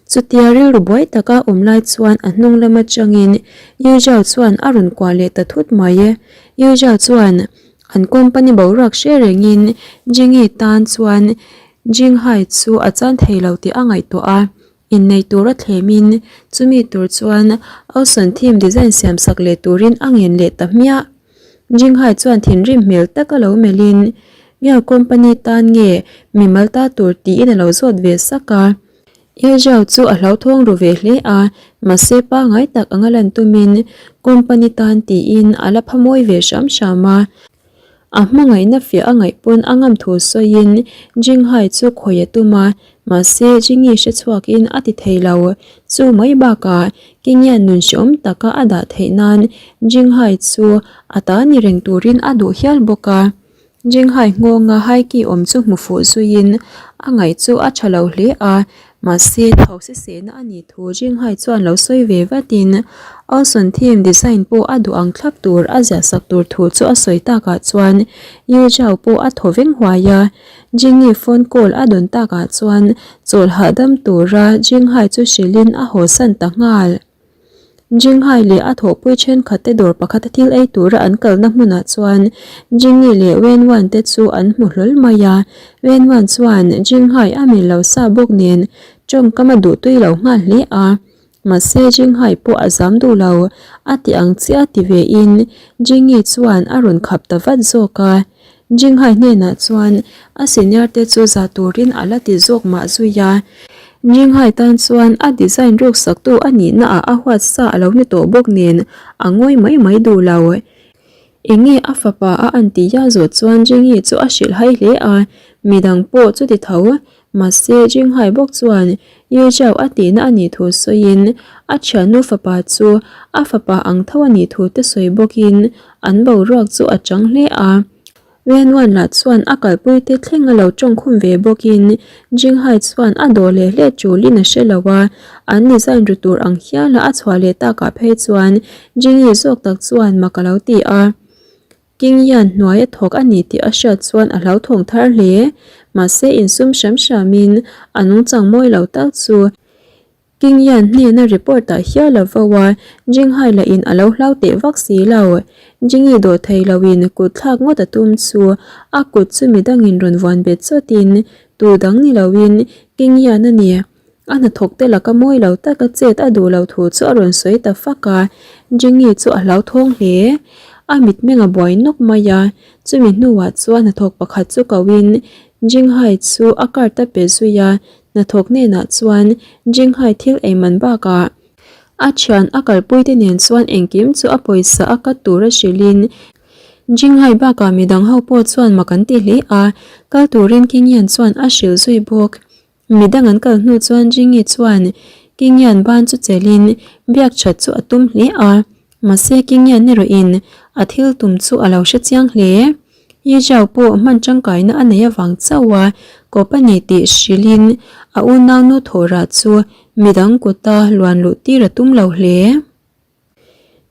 Chutia rilru buai taka awm lai chuan a hnung lam atangin Yu Zhao chuan a rawn kuah leh ta thut mai. Yu Zhao chuan an company boruak hre rengin Jingyi tan chuan Jinghai chu a chan thei lo tih a ngaihtuah a, Innei tura thlemin chumi tur chuan Awson theme design siam sak leh turin a ngen leh ta hmiah. Jinghai chuan thinrim hmel taka lo melhin Miao company tan nge mimal ta tur tiin a lo zawt ve sak a. Ye Zhao chu a hlauthawng ru ve hle a, mahse pangngai tak anga lan tumin company tan tiin a la pha mawi ve hram hram a. A hmangaihna fiah a ngaih pawn a ngam thu sawiin Jinghai chu khawi a tum a, mahse Jingi hre chhuakin a ti thei lo. Chu mai bakah Kingyan nun hreawm taka a dah theih nan Jinghai chu a ta ni reng turin a duh hial bawk a. Jinghai nghawnga Haiki awm chu hmu fuh zuiin a ngaih chu a tha lo hle a, mahse thau sisehna a nih thu Jinghai chuan lo sawi ve vatin. Olson theme design pawh a duh ang thlap tur a ziah sak tur thu chu a sawi takah chuan Yu Zhao pawh a thaw veng huai a. Jingyi phone call a dawn takah chuan chawlh hahdam tura Jinghai chu hrilhin a hawsan ta nghal. Jinghai leh a thawhpui thenkhat te dawr pakhata thil ei tura an kalna hmunah chuan Jingyi leh Wenwan te chu an hmu hlawl mai a. Wenwan chuan Jinghai a mil lo sa bawk nen tawngkam a duhtui lo nghal hle a. Mahse Jinghai pawh a zam duh lo, a ti ang chiah ti ve in Jingyi chuan a rawn khap ta vat zawk a. Jinghai hnenah chuan a senior te chu za turin a la ti zawk mah zui a. Jinghai tan chuan a design ruk saktu a nihna ah a huat sa a lo ni tawh bawk nen a ngawi mai mai duh lo. Enge a fapa a an tih ya zawh chuan Jingyi chu a hrilh hai hle a, midang pawh chuti tho. Mahse Jinghai bawk chuan Yu Zhao a tihna a nih thu sawiin a thiannu fapa chu a fapa ang tho a nih thu te sawi bawkin an boruak chu a chang hle a. Wen Wan lah chuan a kalpui te thleng a lo tawngkhum ve bawkin Jinghai chuan a dawh leh hle tulin a hre lo a, an design ru tur ang hiala a chhuah leh takah phei chuan Jingyi zawk tak chuan mak a lo ti a. King hian hnuai a thawk a ni tih a hriat chuan a hlauthawng thar hle. Mahse insum hram hramin a nungchang mawi lo tak chu King hian hnena report ah hial a vo a, Jinghai lah in a lo hlau teh vak si lo. Jingyi dawh thei lo in kut thlak ngawt a tum chu a kut chu midangin rawn vuan bet chawt in tu dang ni lo in King hian a ni. A hnathawk te laka mawi lo taka chet a duh lo thu chu a rawn sawi ta fak a, Jingyi chu a hlauthawng hle. A mitmeng a buai nawk mai a, chumi hnuah chuan hnathawk pakhat chu koin Jinghai chu a card a pe zui a, hnathawk hnenah chuan Jinghai thil ei man bakah a thian a kalpui te nen chuan engkim chu a pawisa a cut tur a hrilhin Jinghai bakah midang ho pawh chuan mak an ti hle a, kal turin Kingyan chuan a hrilh zui bawk. Midang an kal hnu chuan Jingyi chuan Kingyan ban chu chelhin biak that chu a tum hle a, mahse Kingyan erawhin a thil tum chu a lo hre chiang hle. Yi Zhao pawh hman tangkaina a nei avang chauh a kawp a ni tih hrilhin a unaunu thawhrah chu midang kuta luan luh tir a tum lo hle.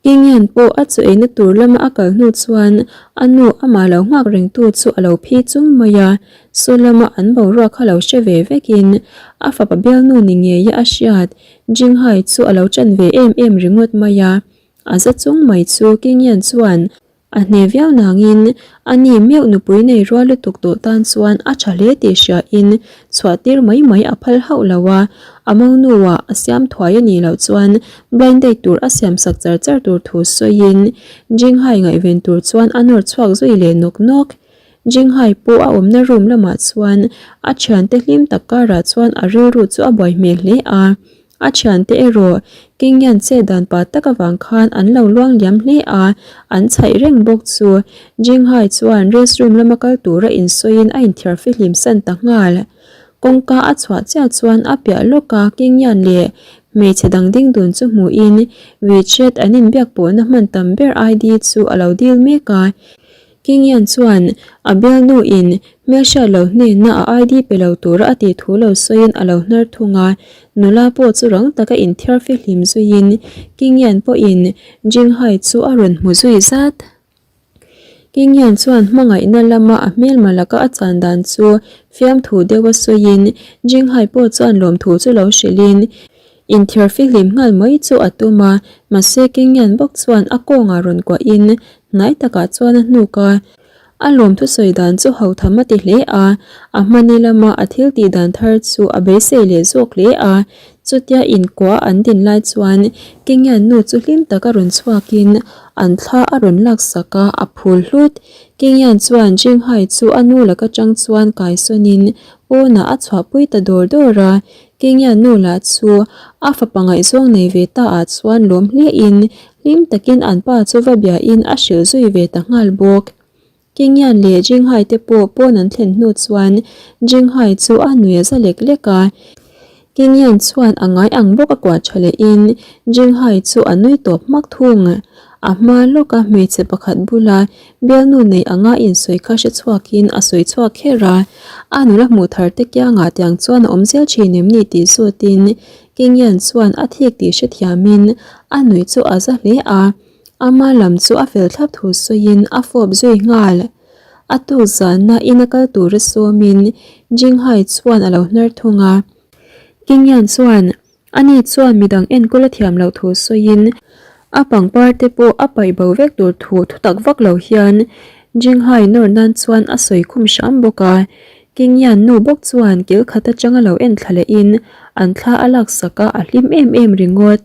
Kingyan pawh a chu eina tur lama a kal hnu chuan a nu amah lo nghak rengtu chu a lo phi chung mai a, saw lama an boruak kha lo hre ve vekin a fapa bialnu ni ngeia a hriat Jinghai chu a lo ṭan ve em em ringawt mai a, a za chung mai chu Kingyan chuan A hne viau nangin a ni meuh nupui nei rual lutuk tawh tan chuan a tha hle tih hriain chhuah tir mai mai a phal hauh lo a, a monu-ah a siam thuai a nih loh chuan blind date tur a siam sak char char tur thu sawiin Jinghai ngaihven tur chuan a nawr chhuak zui leh nawk nawk. Jinghai pawh a awmna room lamah chuan a thiante hlim tak karah chuan a rilru chu a buai hmel hle a. A thiante erawh Kingyan chet dan pa tak avang khan an lo luang liam hle a, an chhaih reng bawk chu. Jinghai chuan restroom lama kal tura insawiin a inthiar fihlim san ta nghal. Kawngka a chhuah chiah chuan a piah lawka Kingyan leh hmeichhe dang ding dun chu hmuhin WeChat an inbiak pawhna hman tam ber ID chu a lo dil mek a. Kingyan chuan a bialnu in hmelhriat lo hnenna a ID pe lo tura a tih thu lo sawiin a lo hnar thung a, nula pawh chu rang taka inthiar fihlim zuiin Kingyan pawhin Jinghai chu a rawn hmu zui zat. Kingyan chuan hmangaihna lama a hmelma laka a chan dan chu fiamthu deuha sawiin Jinghai pawh chuan lawmthu chu lo hrilhin Inthiar fihlim nghal mai chu a tum a, mahse Kingyan bawk chuan a kawngah rawn kuahin hnai takah chuan a hnuk a. A lawm thusawi dan chu hotham a ti hle a, a hmani lama a thil tih dan thar chu a beisei leh zawk hle a. Chutia inkuah an din lai chuan Kingyan nu chu hlim taka rawn chhuakin an thla a rawn laksak a, a phul hlut. Kingyan chuan Jinghai chu a nu laka tang chuan kaisawnin pawnah a chhuahpui ta dawr dawr a, Kenya nu lah chu a fapa ngaihzawng nei ve ta ah chuan lawm hle in hlim takin an pa chu va bia in a hrilh zui ve ta nghal bawk. Kenya leh Jinghai te pawh pawn an thlen hnu chuan Jinghai chu a nui a za lek lek a. Kingian chuan a ngai ang bawk a kuah tha lehin Jinghai chu a nui tawp hmak thung. A hma lawka hmeichhe pakhat bula bialnu nei anga insawi kha hre chhuakin a sawi chhuak kher a, a nula hmuh thar te kiangah tiang chuan a awm zel thin em ni tih zawtin Kingian chuan a thik tih hrethiamin a nuih chu a za hle a, ama lam chu a fel thlap thu sawiin a fawp zui nghal. A tuk zana ina kal tura sawmin Jinghai chuan a lo hnar thung a. Kingyan chuan ani chuan midang enkawl a thiam loh thu sawiin a pangpar te pawh a paih bo vek tur thu thutak vak lo hian Jinghai nawr nan chuan a sawi khum hram bawk a. Kingyan nu bawk chuan kil khat atanga lo en thla lehin an thla a laksak a, a hlim em em ringawt.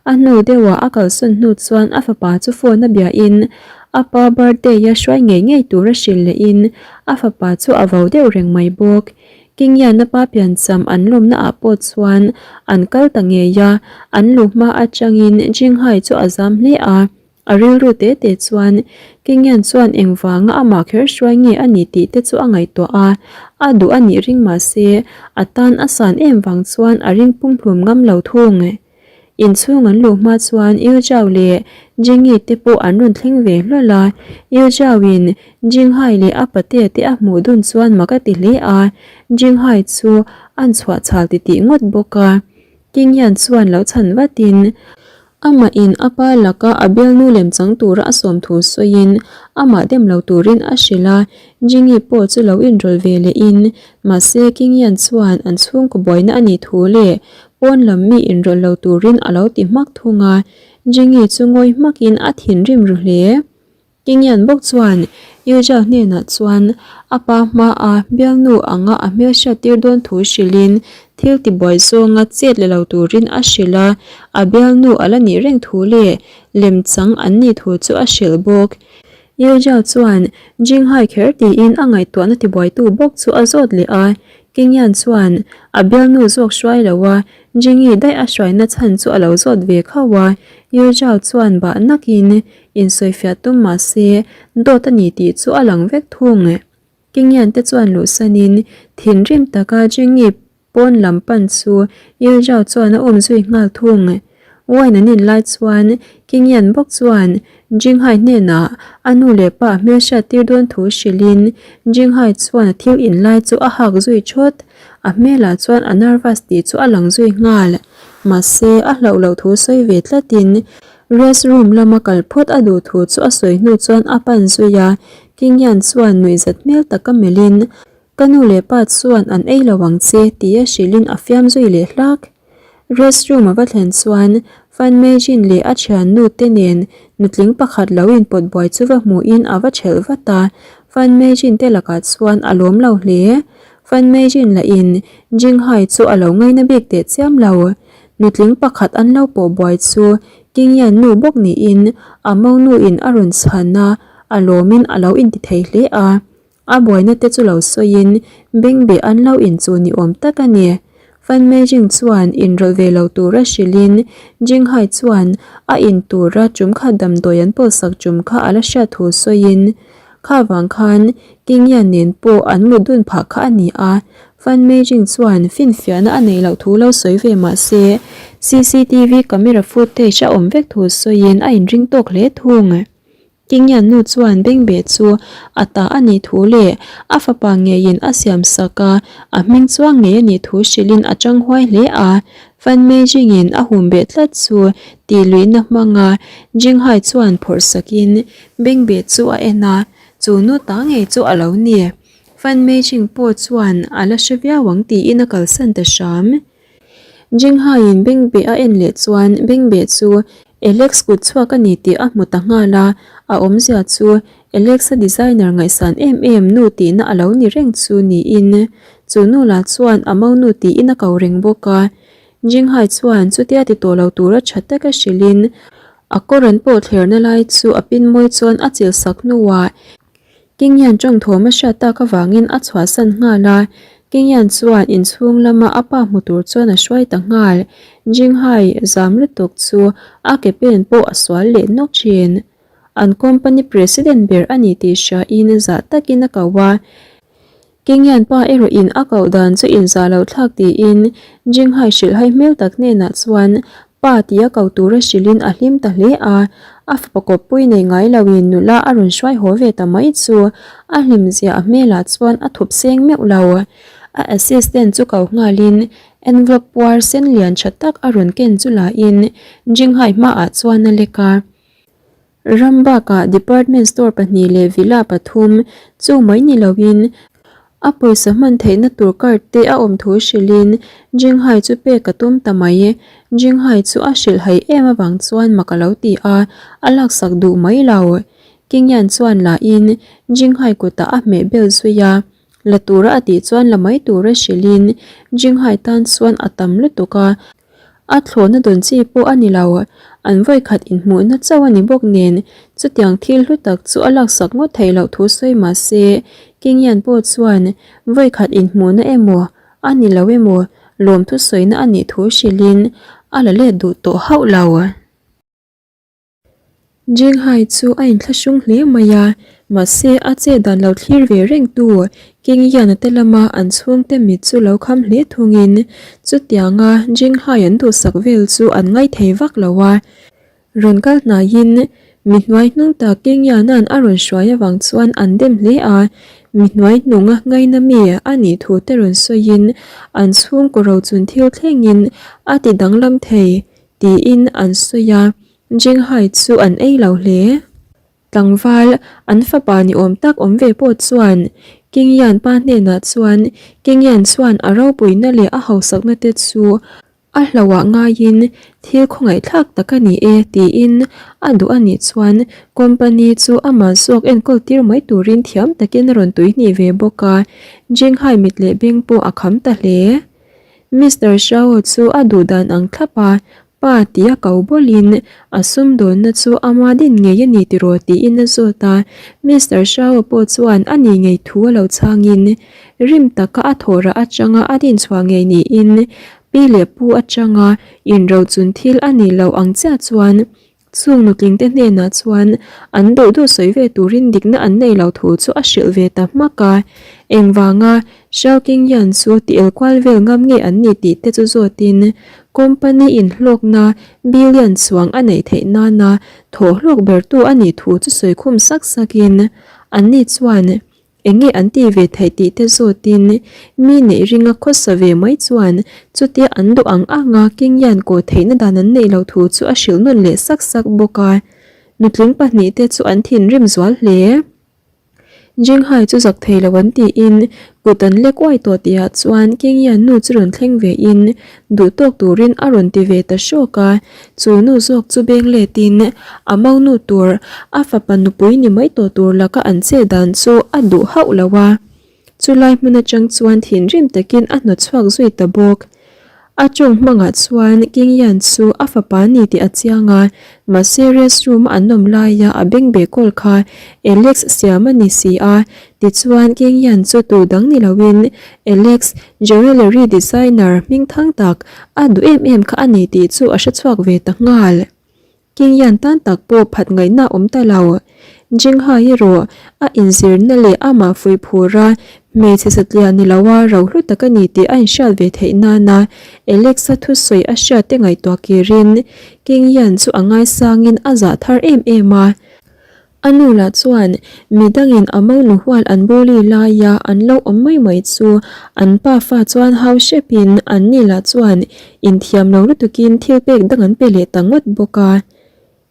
A hnu deuhah a kalsawn hnu chuan a fapa chu phone a biahin a pa birthday a hruai ngei ngei tur a hrilh lehin a fapa chu a vo deuh reng mai bawk. Kingian a pa piancham an lawmna ah pawh chuan an kal ta ngei a, an luh hma atangin Jinghai chu a zam hle a. A rilru te te chuan Kingian chuan engvanga amah kher hruai nge a ni tih te chu a ngaihtuah a, a duh a nih ring mah se a tan a san em vang chuan a ring pumhlum ngam lo thung. Inchhung an luh hma chuan Yu Zhao leh Jingyi te pawh an rawn thleng ve hlawl a, Yu Zhao in Jinghai leh a patea te a hmuh dun chuan mak a ti hle a, Jinghai chu an chhuah chhal titih ngawt bawk a. Kingyan chuan lo chhan vatin Amah in a pa laka a bialnu lem chang tura a sawm thu sawiin amah dem lo turin a hrilh a, Jingi pawh chu lo inrawlh ve lehin mahse Kingyan chuan an chhungkaw buaina a nih thu leh pawn lam mi inrawlh lo turin a lo ti hmak thung a, Jingi chu ngawi hmakin a thinrim ru hle. Kingyan bawk chuan Yuja hnenah chuan a pa hmaa bialnu anga a hmelhriat tir dawn thu hrilhin thil tibuai zawnga chet la lo turin a hrilh a, a bialnu a la nih reng thu leh lemchang an nih thu chu a hrilh bawk. Yuja chuan Jinghai kher tiin a ngaihtuahna tibuaitu bawk chu a zawt leh a, Kingyan chuan a bialnu zawk hruai lo a, Jingi daih a hruaina chhan chu a lo zawt ve khauh a, Yuja chuan bah nakin Insawifiah tum mah se, dawt a ni tih chu a lang vek thung. Kingian te chuan luhsanin thinrim taka Jingi pawn lam pan chu Yilzhao chuan a um zui nghal thung. Wine an in lai chuan Kingian bawk chuan Jinghai hnenah a nu leh pa hmelhriat tir dawn thu hrilhin Jinghai chuan a thil in lai chu a hak zui thawt. A hmelah chuan a nervous tih chu a lang zui nghal. Mahse, a hlauh loh thu sawi ve tlatin Rest room lama kal phawt a duh thu chu a sawi hnu chuan a pan zui a, Kingyan chuan nuihzat hmel taka melhin, Ka nu leh pa chuan an ei lo ang che tia hrilhin a fiam zui leh hlak. Rest room a va thlen chuan Fan Meijin leh a thiannu te nen nutling pakhat lo inpawt buai chu va hmuhin a va thelh vat a, Fan Meijin te lakah chuan a lawm lo hle. Fan Meijin lahin Jinghai chu a lo ngaina bik teh chiam lo. Nutling pakhat an lo pawh buai chu Kingyan nu bawk niin a monuin a rawn chhan a, a lawmin a lo inti thei hle a. A buaina te chu lo sawiin bengbeh an lo inchuh ni awm tak a ni. Fan Meijing chuan inrawlh ve lo tura hrilhin Jinghai chuan a in tura tum kha damdawi an pawlsak tum kha a la hriat thu sawiin Kha vang khan Kingyan nen pawh an mut dun phah kha a ni a, Fan Meijing chuan finfiahna a neih loh thu lo sawi ve mah se, CCTV camera footage a awm vek thu sawiin a inring tawk hle thung. Kingyan nu chuan bengbeh chu a ta a nih thu leh a fapa ngeiin a siam sak a, a hming chuang ngei a nih thu hrilhin a chang huai hle a. Fan Meijing-in a hum beh tlat chu tih luihna hmanga Jinghai chuan phawrh sakin Bengbeh chu a en a, chu nu ta ngei chu a lo ni. Fan Meijing pawh chuan a la hre viau ang tiin a kalsan ta hram. Jinghaiin Bengbeh a en leh chuan Bengbeh chu Alex kut chhuak a ni tih a hmu ta nghal a, a awmzia chu Alex-a designer ngaihsan em em nu tihna a lo ni reng chu niin chu nu lah chuan a monu tiin a ko reng bawk a. Jinghai chuan chutia ti tawh lo tura tha taka hrilhin A kawr an pawh thlerna lai chu a pin mawi chuan a chil sak hnuah Kingyan tawngthawm a hriat tak avangin a chhuahsan nghal a, Kingyan chuan inchhung lama a pa hmu tur chuan a hruai ta nghal. Jinghai zam lutuk chu a ke pen pawh a sual leh nawk thin. An company president ber a ni tih hriain zah takin a ko a. Kingyan pa erawh in a koh dan chu inzah loh thlak tiin Jinghai hrilhhai hmel tak hnenah chuan pa tia ko tura hrilhin a hlim ta hle a, a fapa kawppui nei ngai loin nula a rawn hruai haw ve ta mai chu a hlimzia a hmelah chuan a thup seng meuh lo. A assistant chu ko nghalin envelope puar sen lian tha tak a rawn ken chu lahin Jinghai hmaah chuan a lek a. Ram bakah department store pahnih leh villa pathum chu mai ni loin a pawisa hman theihna tur card te a awm thu hrilhin Jinghai chu pek a tum ta mai. Jinghai chu a hrilh haih em avang chuan mak a lo ti a, a laksak duh mai lo. Kingyan chuan lahin Jinghai kutah a hmeh bel zui a, la tura a tih chuan la mai tura hrilhin Jinghai tan chuan a tam lutuk a. A thlawhna dawn chi pawh a ni lo, an vawikhat inhmuhna chauh a ni bawk nen, chutiang thil hlu tak chu a laksak ngawt theih loh thu sawi mah se, Kingyan pawh chuan vawikhat inhmuhna emaw a ni lo emaw lawmthu sawina a nih thu hrilhin a la let duh tawh hauh lo. Jinghai chu a inthlahrung hle mai a, mahse a che dan lo thlir ve reng tu Kingyana te lama an chhungte mit chu lo kham hle thungin chutianga Jinghai an duhsak vel chu an ngaithei vak lo a. Rawn kal hnaiin mi hnuai hnung tak Kingyana'n a rawn hruai avang chuan an dem hle a, mi hnuai hnunga ngaina mi a nih thu te rawn sawiin an chhungkaw rochun thil thlengin a ti danglam thei Tiin an sawi a, Jinghai chu an ei lo hle. Tlangval, an fapa ni awm tak awm ve pawh chuan Kingyan pa hnenah chuan Kingyan chuan a ropuina leh a hausakna te chu a hlauhah ngaiin thil khawngaihthlak tak a ni e tiin a duh a nih chuan company chu amah zawk enkawl tir mai turin thiam takin a rawn tuihnih ve bawk a, Jinghai mit leh beng pawh a kham ta hle. Mister Shao chu a duh dan ang thlap a, pa tia ko bawlhin a sumdawnna chu ama din ngei a ni tiraw tiin a zawt a. Mister Shao pawh chuan a ni ngei thu a lo chhangin rim taka a thawhrah atanga a din chhuah ngei niin pi leh pu atanga inrochun thil a nih loh ang chiah chuan Chung nutlingte hnenah chuan an duh duh sawi ve turin dikna an nei lo thu chu a hrilh ve ta hmak a. Engvanga Xiao Qingyan chu ti el kual vel ngam nge an ni tih te chu zawtin company in hlawkna billion chuang a neih theih nana thawh hlawk bertu a nih thu chu sawi khum sak sakin anni chuan Eng nge an ti ve theih tih te zawtin mi neih ringa khawsa ve mai chuan chutia an duh ang anga Kingyan kaw theihna dan an neih loh thu chu a hrilh nawn leh sak sak bawk a. Nutling pahnihte chu an thinrim zual hle. Jinghai chu zak thei lo an tiin kut an lek uai tawh tihah chuan Kingyan nu chu rawn thleng vein duh tawk turin a rawn ti ve ta hrawk a. Chu nu zawk chu beng letin a monu tur a fapa nupui ni mai tawh tur laka an che dan chu a duh hauh lo a. Chulai hmun atang chuan thinrim takin a hnawt chhuak zui ta bawk. A tawng hmangah chuan King Yan chu a fapa ni tih a chiang a, mahse restroom a an awm laia a beng beh kawl kha Alex siam a ni si a, tichuan King Yan chu tu dang ni loin Alex Jewellery designer hming thang tak a duh em em kha a ni tih chu a hre chhuak ve ta nghal. King Yan tan tak pawh phat ngaihna a awm ta lo. Jinghai erawh a inzirna leh amah fuih phur a, hmeichhe satliah ni loa rohlu tak a ni tih a inhriat ve theih nana Alex-a thusawi a hriat te ngaihtuah kirin King Yan chu a ngaisangin a zah thar em em a. A nu lah chuan mi dangin a monu hual an bully laia an lo awm mai mai chu an pa fa chuan hau hrepin an ni lah chuan inthiam lo lutukin thil pek dang an pe leh ta ngawt bawk a.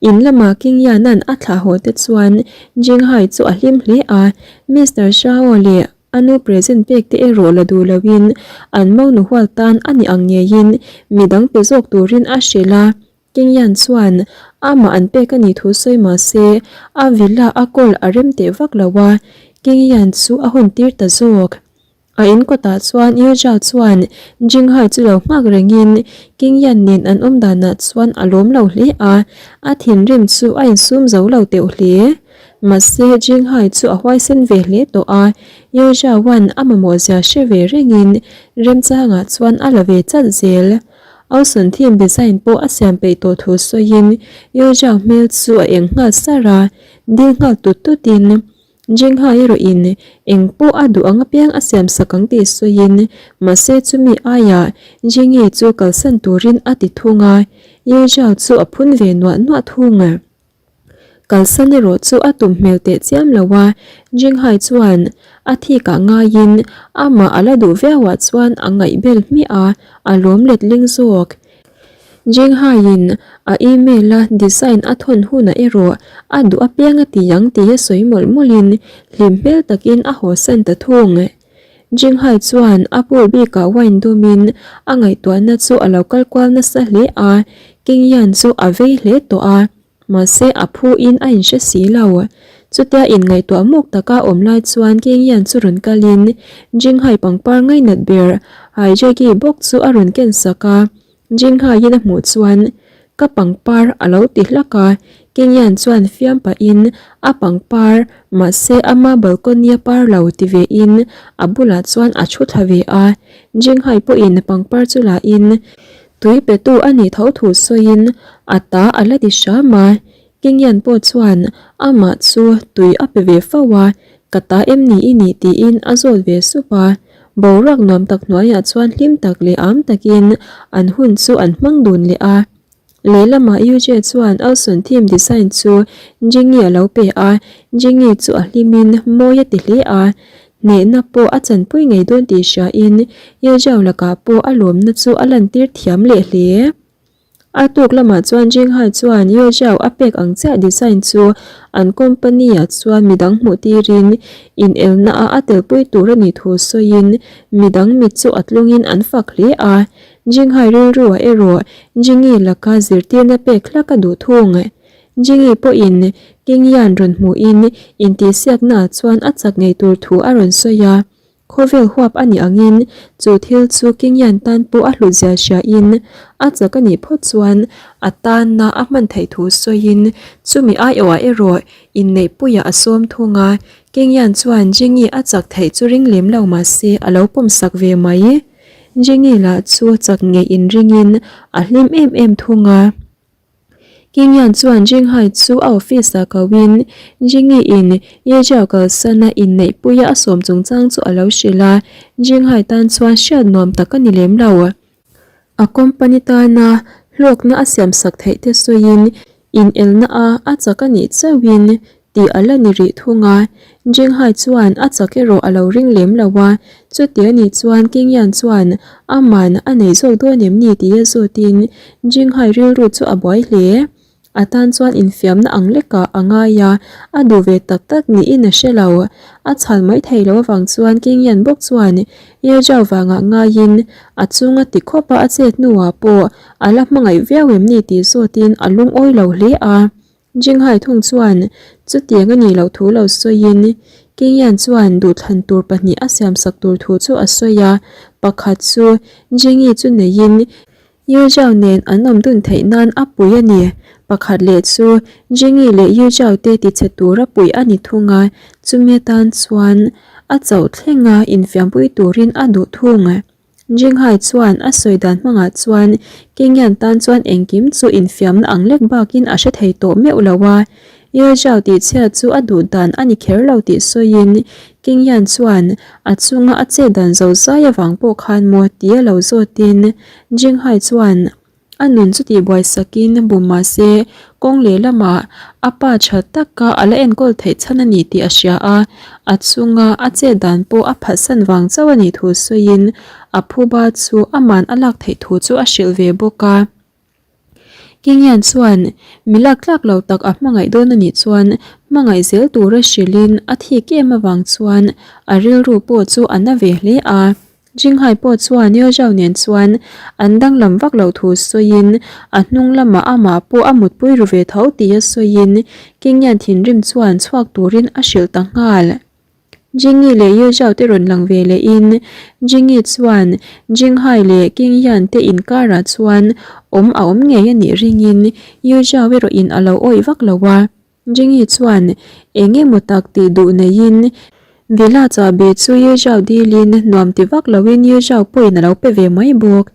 In lama King Yan-a'n a thlah haw te chuan Jinghai chu a hlim hle a, Mister Shao leh a nu present pek te erawh la duh loin an monu hual tan a ni ang ngeiin midang pe zawk turin a hrilh a. Kingyan chuan amah an pek a nih thu sawi mah se a villa a kawl a rem teh vak lo a, Kingyan chu a hawn tir ta zawk. A in kawtah chuan Yuzhao chuan Jinghai chu lo nghak rengin Kingyan nen an awm danah chuan a lawm lo hle a, a thinrim chu a insum zo lo teuh hle. Mahse Jinghai chu a huaisen ve hle tawh a, Yuzhaoan a mamawh zia hre ve rengin remchangah chuan a la ve chat zel. Auson theme design pawh a siam peih tawh thu sawiin Yojang hmel chu a eng nghal sar a, dil nghal tut tutin. Jinghai erawh in eng pawh a duh ang apiang a siam sak ang tih sawiin mahse chumi aiah Jingi chu kalsan turin a ti thung a, Ye Zhao chu a phun ve nuah nuah thung. Kalsan erawh chu a tum hmel teh chiam lo a, Jinghai chuan a thikah ngaiin amah a la duh viauah chuan a ngaihbel hmiah a, a lawm letling zawk. Jinghaiin a email a design a thawn hunah erawh a duh apiang a ti ang tih a sawi mawlh mawlhin hlim hmel takin a hawsan ta thung. Jinghai chuan a pool bikah wine dawmin a ngaihtuahna chu a lo kal kual nasa hle a, King Yan chu a vei hle tawh a. Mahse a phu in a inhre si lo. Chutia inngaihtuah muk taka awm lai chuan King Yan chu rawn kalin Jinghai pangpar ngainat ber Haijagi bawk chu a rawn ken sak a. Jinghaiin a hmuh chuan ka pangpar a lo ti hlak a, King Yan chuan fiam pahin a pangpar mahse ama balcony a par lo ti ve in a bulah chuan a thu thla ve a. Jinghai pawhin pangpar chu la in Tui petu a nih tho thu sawiin a ta a la ti hram a, Kingyan pawh chuan amah chu tui a pe ve fo a, ka ta em ni i nih tiin a zawt ve sup a. Boruak nuam tak hnuaiah chuan hlim tak leh am takin an hun chu an hmang dun leh a. Lehlamah UJ chuan Alson theme design chu Jingi a lo pe a, Jingi chu a hlimin mawi a ti hle a, Hnehna pawh a chanpui ngei dawn tih hriain Yezhao lakah pawh a lawmna chu a lantir thiam leh hle. A tuk lamah chuan Jinghai chuan Yezhao a pek ang chiah design chu an company-ah chuan midang hmuh tirin inelna a a telpui tur a nih thu sawiin midang mit chu a tlungin an fak hle a. Jinghai rilruah erawh Jingi laka zirtirna pek hlak a duh thung. Jingi pawhin Kingyan rawn hmuhin intihsiaknaah chuan a chak ngei tur thu a rawn sawi a. Khawvel huap a nih angin chu thil chu Kingyan tan pawh a hlutzia hriain a chak a nih phawt chuan a tanna a hman theih thu sawiin chumi aiawhah erawh inneihpuiah a sawm thung a. Kingyan chuan Jingi a chak theih chu ring lem lo mah se a lo pawmsak ve mai. Jingi lah chu chak ngei inringin a hlim em em thung a. Kingyan chuan Jinghai chu a office ah ko in Jingi in Yejia kalsan a inneihpui a a sawm chungchang chu a lo hrilh a, Jinghai tan chuan hriat nuam tak a ni lem lo. A company tana hlawkna a siam sak theih te sawiin inelna a a chak a nih chauhin tih a la ni rih thung a, Jinghai chuan a chak erawh a lo ring lem lo a, chuti a nih chuan Kingyan chuan aman a nei zawk dawn em ni tih a zawtin Jinghai rilru chu a buai hle. A tan chuan infiamna ang lekah a ngai a, a duh ve tak tak niin a hre lo. A chhal mai thei lo avang chuan Kingyan bawk chuan Ye Zhao vangah ngaiin a chunga ti khawpa a chet hnuah pawh a la hmangaih viau em ni tih zawtin a lungawi lo hle a. Jinghai thung chuan chutiang a nih loh thu lo sawiin Kingyan chuan duhthlan tur pahnih a siamsak tur thu chu a sawi a, pakhat chu Jingi chu neiin Yu Zhao nen an awm dun theih nan a pui a ni, pakhat leh chu Jingi leh Yu Zhao te tichhe tura pui a ni thung a, chumi atan chuan a chauh thlenga infiampui turin a duh thung. Jinghai chuan a sawi dan hmangah chuan Kingyan tan chuan engkim chu infiamna ang lek bakin a hre thei tawh meuh lo a, Ye Zhao tihchhiat chu a duh dan a ni kher lo tih sawiin Kingyan chuan a chunga a chet dan zo zai avang pawh khan maw tia lo zawtin Jinghai chuan A nun chu tihbuai sakin bum mah se, kawng lehlamah a pa tha taka a la enkawl theih chhan a ni tih a hria a, a chunga a chet dan pawh a phatsan vang chauh a nih thu sawiin a phuba chu aman a lak theih thu chu a hrilh ve bawk a. Kingyan chuan mi lak tlak lo tak a hmangaih dawn a nih chuan hmangaih zel tura hrilhin a thik em avang chuan a rilru pawh chu a na ve hle a. Jinghai pawh chuan Yeo Zhao nen chuan an danglam vak loh thu sawiin a hnung lamah amah pawh a mutpui ru ve tho tih a sawiin Kingyan thinrim chuan chhuak turin a hrilh ta nghal. Jingi leh Yeo Zhao te rawn lang ve lehin Jingi chuan Jinghai leh Kingyan te inkarah chuan awm a awm ngei a nih ringin Yeo Zhao erawhin a lo awih vak lo a. Jingi chuan eng emaw tak tih duh neiin Villa chahbi chu Ye Zhao dilin nuam ti vak loin Ye Zhao pawhin a lo pe ve mai bawk.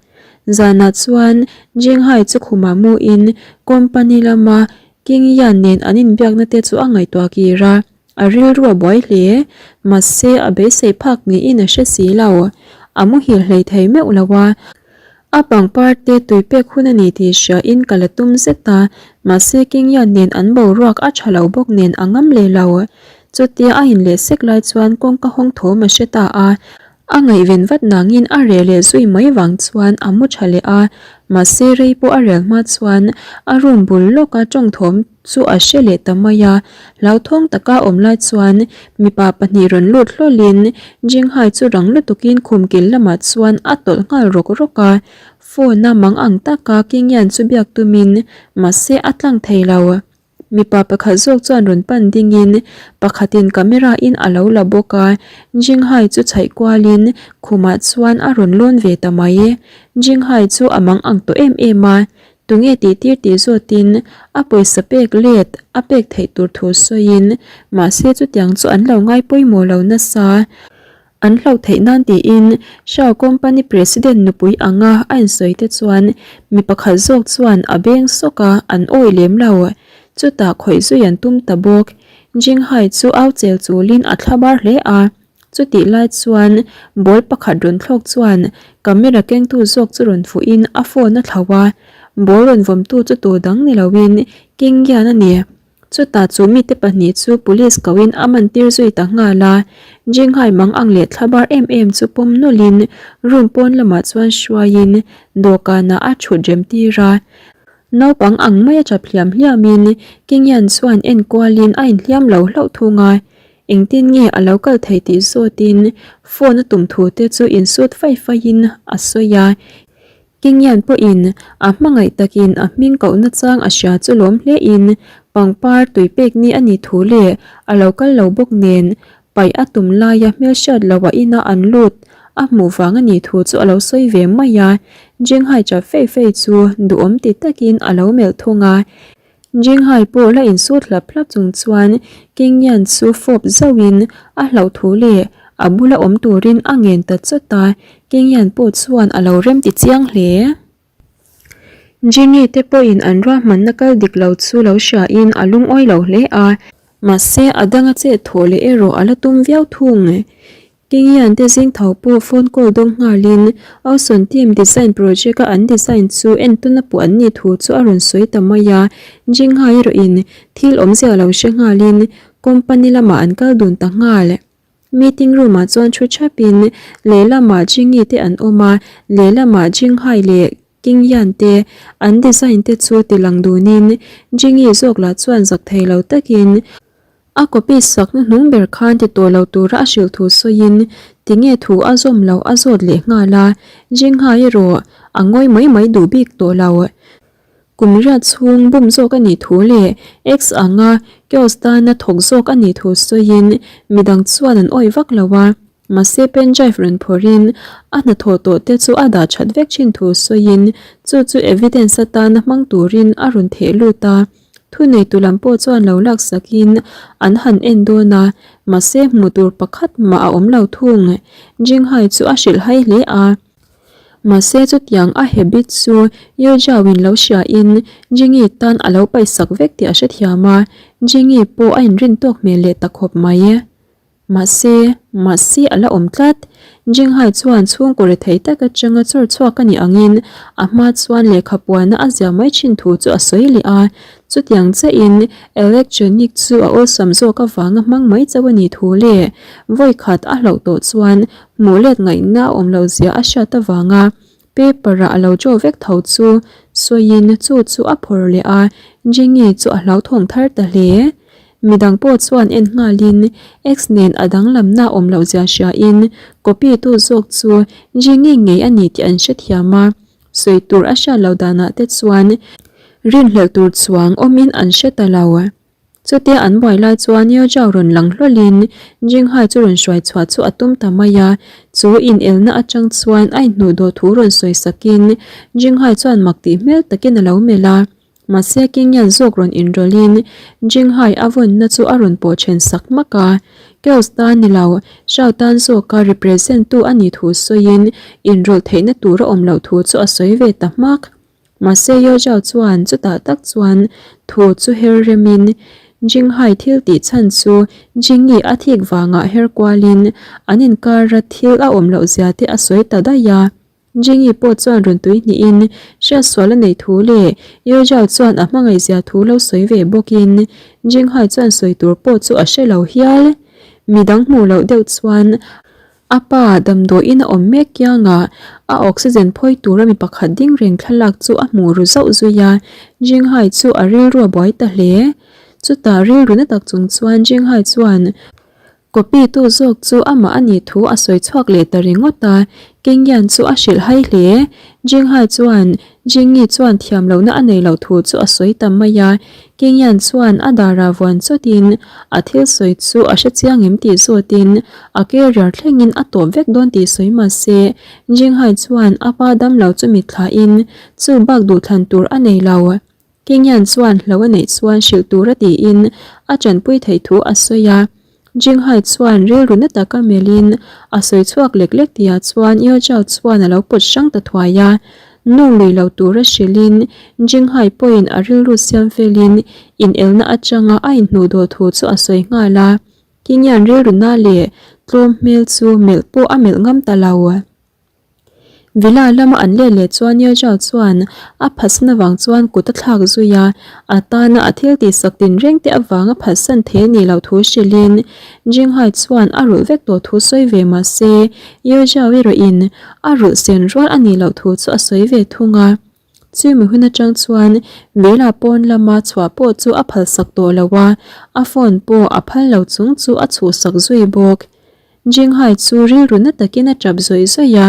Zanah chuan Jinghai chu khumah muin company lama King Yan nen an inbiakna te chu a ngaihtuah kir a. A rilru a buai hle, mahse a beisei phak niin a hre si lo. A muhil hlei thei meuh lo a. A pangpar te tui pek hun a ni tih hria in ka la tum zet a, mahse Kingyan nen an boruak a tha lo bawk nen a ngam leh lo. Chutia a in leh sek lai chuan kawngka hawng thawm a hre ta a, a ngaihven vat nangin a reh leh zui mai vang chuan a mu tha leh a, mahse rei pawh a rel hma chuan a room bul lawka tawng thawm chu a hre leh ta mai a, hlauthawng taka awm lai chuan mipa pahnih rawn lut hlawlin Jinghai chu rang lutukin khum kil lamah chuan a tawlh nghal rawk rawk a, phone a mang ang taka Kingyan chu biak tumin mahse a tlang thei lo. Mipa pakhat zawk chuan rawn pan dingin pakhatin camera in a lo la bawk a, Jinghai chu chhaih kualin khumah chuan a rawn lawn ve ta mai. Jinghai chu a mang ang tawh em em a, Tunge tih tir tih zawtin a pawisa pek let a pek theih tur thu sawiin mahse chutiang chu an lo ngai pawimawh lo nasa. An hlauh theih nan tiin Shao Company President nupui anga a insawi te chuan mi pakhat zawk chuan a beng sawk a, an awih lem lo. Chutah khawih zui an tum ta bawk. Jinghai chu au chel chulin a thlabar hle a. Chutih lai chuan ball pakhat rawn thlawk chuan camera kengtu zawk chu rawn fuhin a phone a thlauh a, ball rawn vawmtu chu tur dang ni loin King Yan a ni. Chutah chu mite pahnih chu police koin a man tir zui ta nghal a, Jinghai mang ang leh thlabar em em chu pawm nawlhin room pawn lamah chuan hruaiin dawhkanah a thut rem tir a. Naupang ang maia tap hliam hliamin King Yan chuan en kualin a inhliam lo hlauh thung a, Engtin nge a lo kal thei tih zawtin phone a tum thu te chu insut fai faiin a sawi a. Kingyan pawhin a hmangaih takin a hming kohna chang a hria chu lawm hlein pangpar tui pek ni a nih thu leh a lo kal lo bawk nen paih a tum laia hmelhriat loh a ina an lut a hmuh vang a nih thu chu a lo sawi ve mai a. Jinghai chap fei fei chu duhawm ti takin a lo melh thung a. Jinghai pawh la insut hlap hlap chung chuan Kingyan chu fawp zauhin a hlauh thu leh a bula awm turin a ngen ta chawt a, Kingyan pawh chuan a lo rem ti chiang hle. Jingi te pawhin an ruahmanna kal dik lo chu lo hriain a lungawi lo hle a, mahse a danga chet thawh leh erawh a la tum viau thung. Kingian te zing tho pawh phone call dawng nghalin Awson team design project a an design chu entawna puh an nih thu chu a rawn sawi ta mai a, Jinghai erawhin thil awmzia lo hre nghalin company lamah an kal dun ta nghal. Meeting room ah chuan thu thapin lehlamah Jingi te an awm a, lehlamah Jinghai leh Kingyan te an design te chu tilang dunin Jingi zawk lah chuan zak thei lo takin A copy sak hnuhnung ber khan ti tawh lo tura a hrilh thu sawiin tinge thu a zawm loh a zawt leh nghal a, Jinghai erawh a ngawi mai mai duh bik tawh lo. Kum riat chhung bum zawk a nih thu leh ex anga kiosk tana thawk zawk a nih thu sawiin midang chuan an awih vak lo a, mahse pen drive rawn phawrhin a hnathawh tawh te chu a dah that vek thin thu sawiin chu chu evidence atana hmang turin a rawn theh lut a. Thuneitu lam pawh chuan lo laksakin an han en dawn a, mahse hmuh tur pakhat mah a awm lo thung. Jinghai chu a hrilh hai hle a. Mahse chutiang a habit chu Yu Zhao-in lo hriain Jingi tan a lo paihsak vek tih a hrethiam a, Jingi pawh a inrin tawk hmel leh ta khawp mai. Mahse, mahse a la awm tlat. Jinghai chuan chhungkaw rethei tak atanga chawr chhuak a nih angin a hma chuan lehkha puana a zia mai thin thu chu a sawi leh a. Chutiang chiahin electronic chu a awlsam zawk avanga hmang mai chauh a nih thu leh vawi khat a hlauh tawh chuan hmuh let ngaihna a awm lo zia a hriat avanga Paper ah a lo draw vek tho chu sawiin chu chu a phawrh leh a, Jenny chu a hlauthawng thar ta hle. Midang pawh chuan en nghalin X nen a danglamna awm loh zia hriain copy tu zawk chu Jenny ngei a ni tih an hrethiam a, sawi tur a hriat loh danah te chuan rinhlelh tur chuang awmin an hre ta lo. Chutia an buai lai chuan Yeo Zhao rawn lang hlawlin Jinghai chu rawn hruai chhuah chu a tum ta mai a, chu inelna atang chuan a inhnuh dawh thu rawn sawi sakin Jinghai chuan mak tih hmel takin a lo melh a. Mahse Kingyan zawk rawn inrawlhin Jinghai a vawnna chu a rawn pawh then sak hmak a. Chaos tan ni lo, Zhao tan zawka represent tu a nih thu sawiin inrawlh theihna tur a awm loh thu chu a sawi ve ta hmak. Mahse Yeo Zhao chuan chutah tak chuan thu chu her remin. Jinghai thil tih chhan chu Jingi a thik vangah her kualin an inkara thil a awm loh zia te a sawi ta daih a. Jingi pawh chuan rawn tui hnihin hriatsual a neih thu leh Yeo chuan a hmangaih zia thu lo sawi ve bawkin Jinghai chuan sawi tur pawh chu a hre lo hial. Midang hmuh loh deuh chuan A pa damdawiin a awm mek kiangah a oxygen phawi tura mi pakhat ding reng thlalak chu a hmuh ru zauh zui a, Jinghai chu a rilru a buai ta hle. Chutah rilru na tak chung chuan Jinghai chuan copy tu zawk chu amah a nih thu a sawi chhuak leh ta ringawt a, Kengyan chu a hrilh hai hle. Jinghai chuan Jingi chuan thiam lohna a nei loh thu chu a sawi ta mai a, Kingyan chuan a darah vuan chawtin a thil sawi chu a hre chiang em tih zawtin a carrier thlengin a tawp vek dawn tih sawi mah se, Jinghai chuan a pa damlo chu mitthlain chu bak duhthlan tur a nei lo. Kingyan chuan hlo a neih chuan hrilh tura tiin a tanpui theih thu a sawi a. Jinghai chuan rilru na taka melhin a sawi chhuak lek lek tihah chuan Yeo Chao chuan a lo pawt hrang ta thuai a. Nawr lui lo tura hrilhin Jinghai pawhin a rilru siam felin inelna atanga a inhnuh dawh thu chu a sawi nghal a. Kingyan rilru na leh tlawm hmel chu melh pawh a melh ngam ta lo. Villa lama an let leh chuan Ye Zhao chuan a phatsan avang chuan kut a thlak zui a, a tana a thil tihsak tinreng te avanga phatsan thei a nih loh thu hrilhin Jinghai chuan a rulh vek tawh thu sawi ve mah se Ye Zhao erawhin a rulh sen rual a nih loh thu chu a sawi ve thung a. Chumi hun atang chuan Villa pawn lama chhuah pawh chu a phalsak tawh lo a, a phone pawh a phal lo chung chu a chhuhsak zui bawk. Jinghai chu rilru na takin a tap zawih zawih a.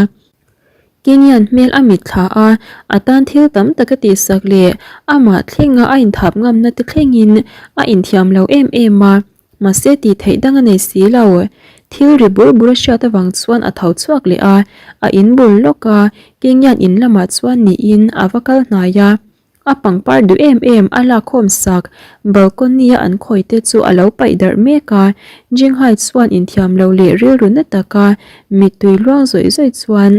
Kenyan hmel a mitthla a, a tan thil tam tak a tihsak leh amah thlenga a inthap ngamna te thlengin a inthiam lo em em a, mahse tih theih dang a nei si lo. Thil ri bur bur a hriat avang chuan a tho chhuak leh a, a inbul lawk a, Kenyan in lamah chuan niin a va kal hnai a. A pangpar duh em em a lakkhawm sak balcony a an khawi te chu a lo paih darh mek a, Jinghai chuan inthiam lo leh rilru na taka mittui luang zawih zawih chuan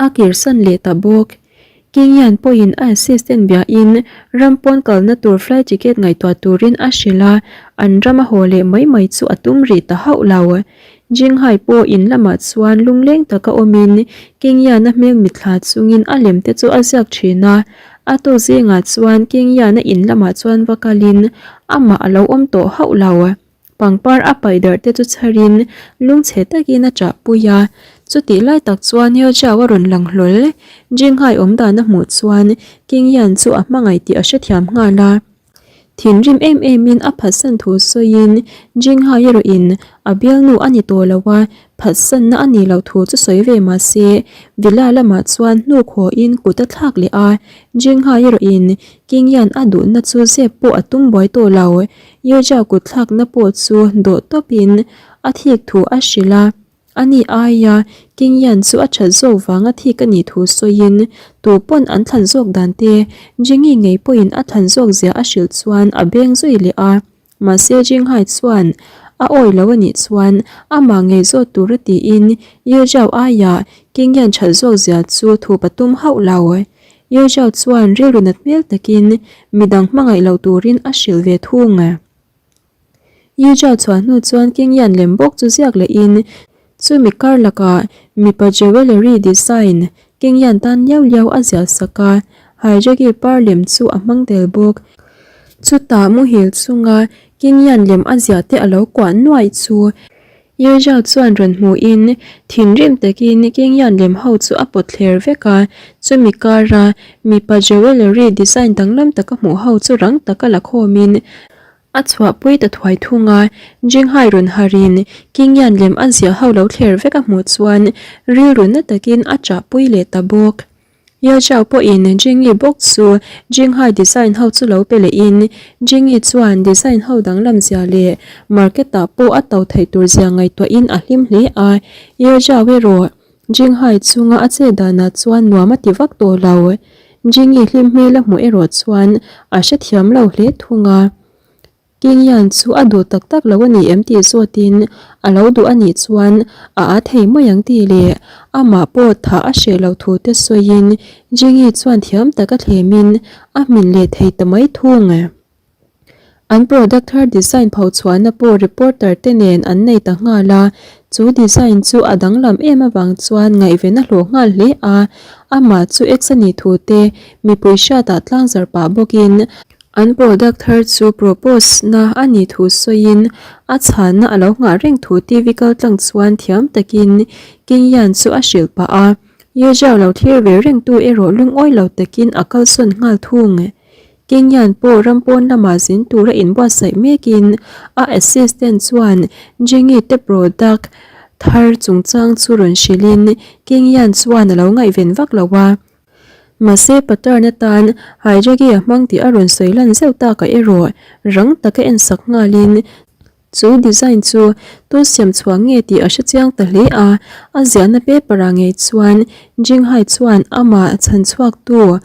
a kirsan leh ta bawk. Kingyan pawhin a assistant biahin ram pawn kalna tur flight ticket ngaihtuah turin a hrilh a, an ram a haw leh mai mai chu a tum rih ta hauh lo. Jinghai pawh in lamah chuan lungleng taka awmin Kingyana hmel mitthla chungin a lem te chu a ziak thin a. A tuk zingah chuan Kingyana in lamah chuan va kalin amah a lo awm tawh hauh lo. Pangpar a paih darh te chu chharin lungchhe takin a chahpui a. Chutih lai tak chuan Yeo Jiao a rawn lang hlawl. Jinghai awm dan a hmuh chuan Kingyan chu a hmangaih tih a hrethiam nghal a. Thinrim em emin a phatsan thu sawiin Jinghai erawhin a bialnu a ni tawh lo a, phatsanna a nih loh thu chu sawi ve mah se, Villa lamah chuan hnuk hawhin kut a thlak leh a, Jinghai erawhin Kingyan a duhna chu zep pawh a tum buai tawh lo, Yuja kut thlakna pawh chu dawh tawpin a thik thu a hrilh a. Ani aia Kingyan chu a that zawk vanga thik a nih thu sawiin tu pawn an thlan zawk dan te Jingi ngei pawhin a thlan zawk zia a hrilh chuan a beng zui leh a. Mahse Jinghai chuan a awi lo a nih chuan amah ngei zawt tura tiin Ye Zhao aia Kingyan that zawk zia chu thup a tum hauh lo. Ye Zhao chuan rilru nat hmel takin midang hmangaih lo turin a hrilh ve thung. Yuja chhuah hnu chuan Kingyan lem bawk chu ziak lehin chumi kar lakah mipa jewellery design Kingyan tan liau liau a ziah sak a, Haijagi par lem chu a hmang tel bawk. Chutah muhil chunga Kingyan lem a ziah te a lo kuah nuaih chu Yuja chuan rawn hmuhin thinrim takin Kingyan lem ho chu a pawt thler vek a, chumi kara mipa jewellery design danglam taka hmuh ho chu rang taka la khawmin A chhuahpui ta thuai thung a, Jinghai rawn harin Kingyan lem a ziah ho lo thler vek a hmuh chuan rilru na takin a chahpui leh ta bawk. Yeo Zhao pawhin Jingyi bawk chu Jinghai design ho chu lo pe lehin Jingyi chuan design ho danglam zia leh market ah pawh a to theih tur zia ngaihtuahin a hlim hle a, Yeo Zhao erawh Jinghai chunga a che danah chuan nuam a ti vak tawh lo. Jingi hlim hmel a hmuh erawh chuan a hrethiam lo hle thung a. Kingyan chu a duh tak tak lo a ni em tih zawtin a lo duh a nih chuan a a thei mai ang tih leh amah pawh thah a hreh loh thu te sawiin Jingi chuan thiam taka thlemin a hmin leh thei ta mai thung. An product thar design phochhuahna pawh reporter te nen an nei ta nghal a, chu design chu a danglam em avang chuan ngaihven a hlawh nghal hle a, amah chu ex a nih thu te mipui hriatah tlangzarh pah bawkin an product thar chu propose na a nih thu sawiin a chhanna a lo nghah reng thu TV kaltlang chuan thiam takin King Yan chu a hrilh pah a, Ye Zhao lo thlir ve rengtu erawh lungawi lo takin a kalsawn nghal thung. Kenyan pawh ram pawn lamah zin tura inbuatsaih mekin a assistant chuan Jengi te product thar chungchang chu rawn hrilhin Kenyan chuan a lo ngaihven vak lo a. Mahse pattern atan Hijagi a hmang tih a rawn sawi lan zeuh takah erawh rang taka ensak nghalin chu design chu tu siam chhuah nge tih a hrechiang ta hle a, a ziahna paper ah ngei chuan Jinghai chuan amah chhanchhuaktu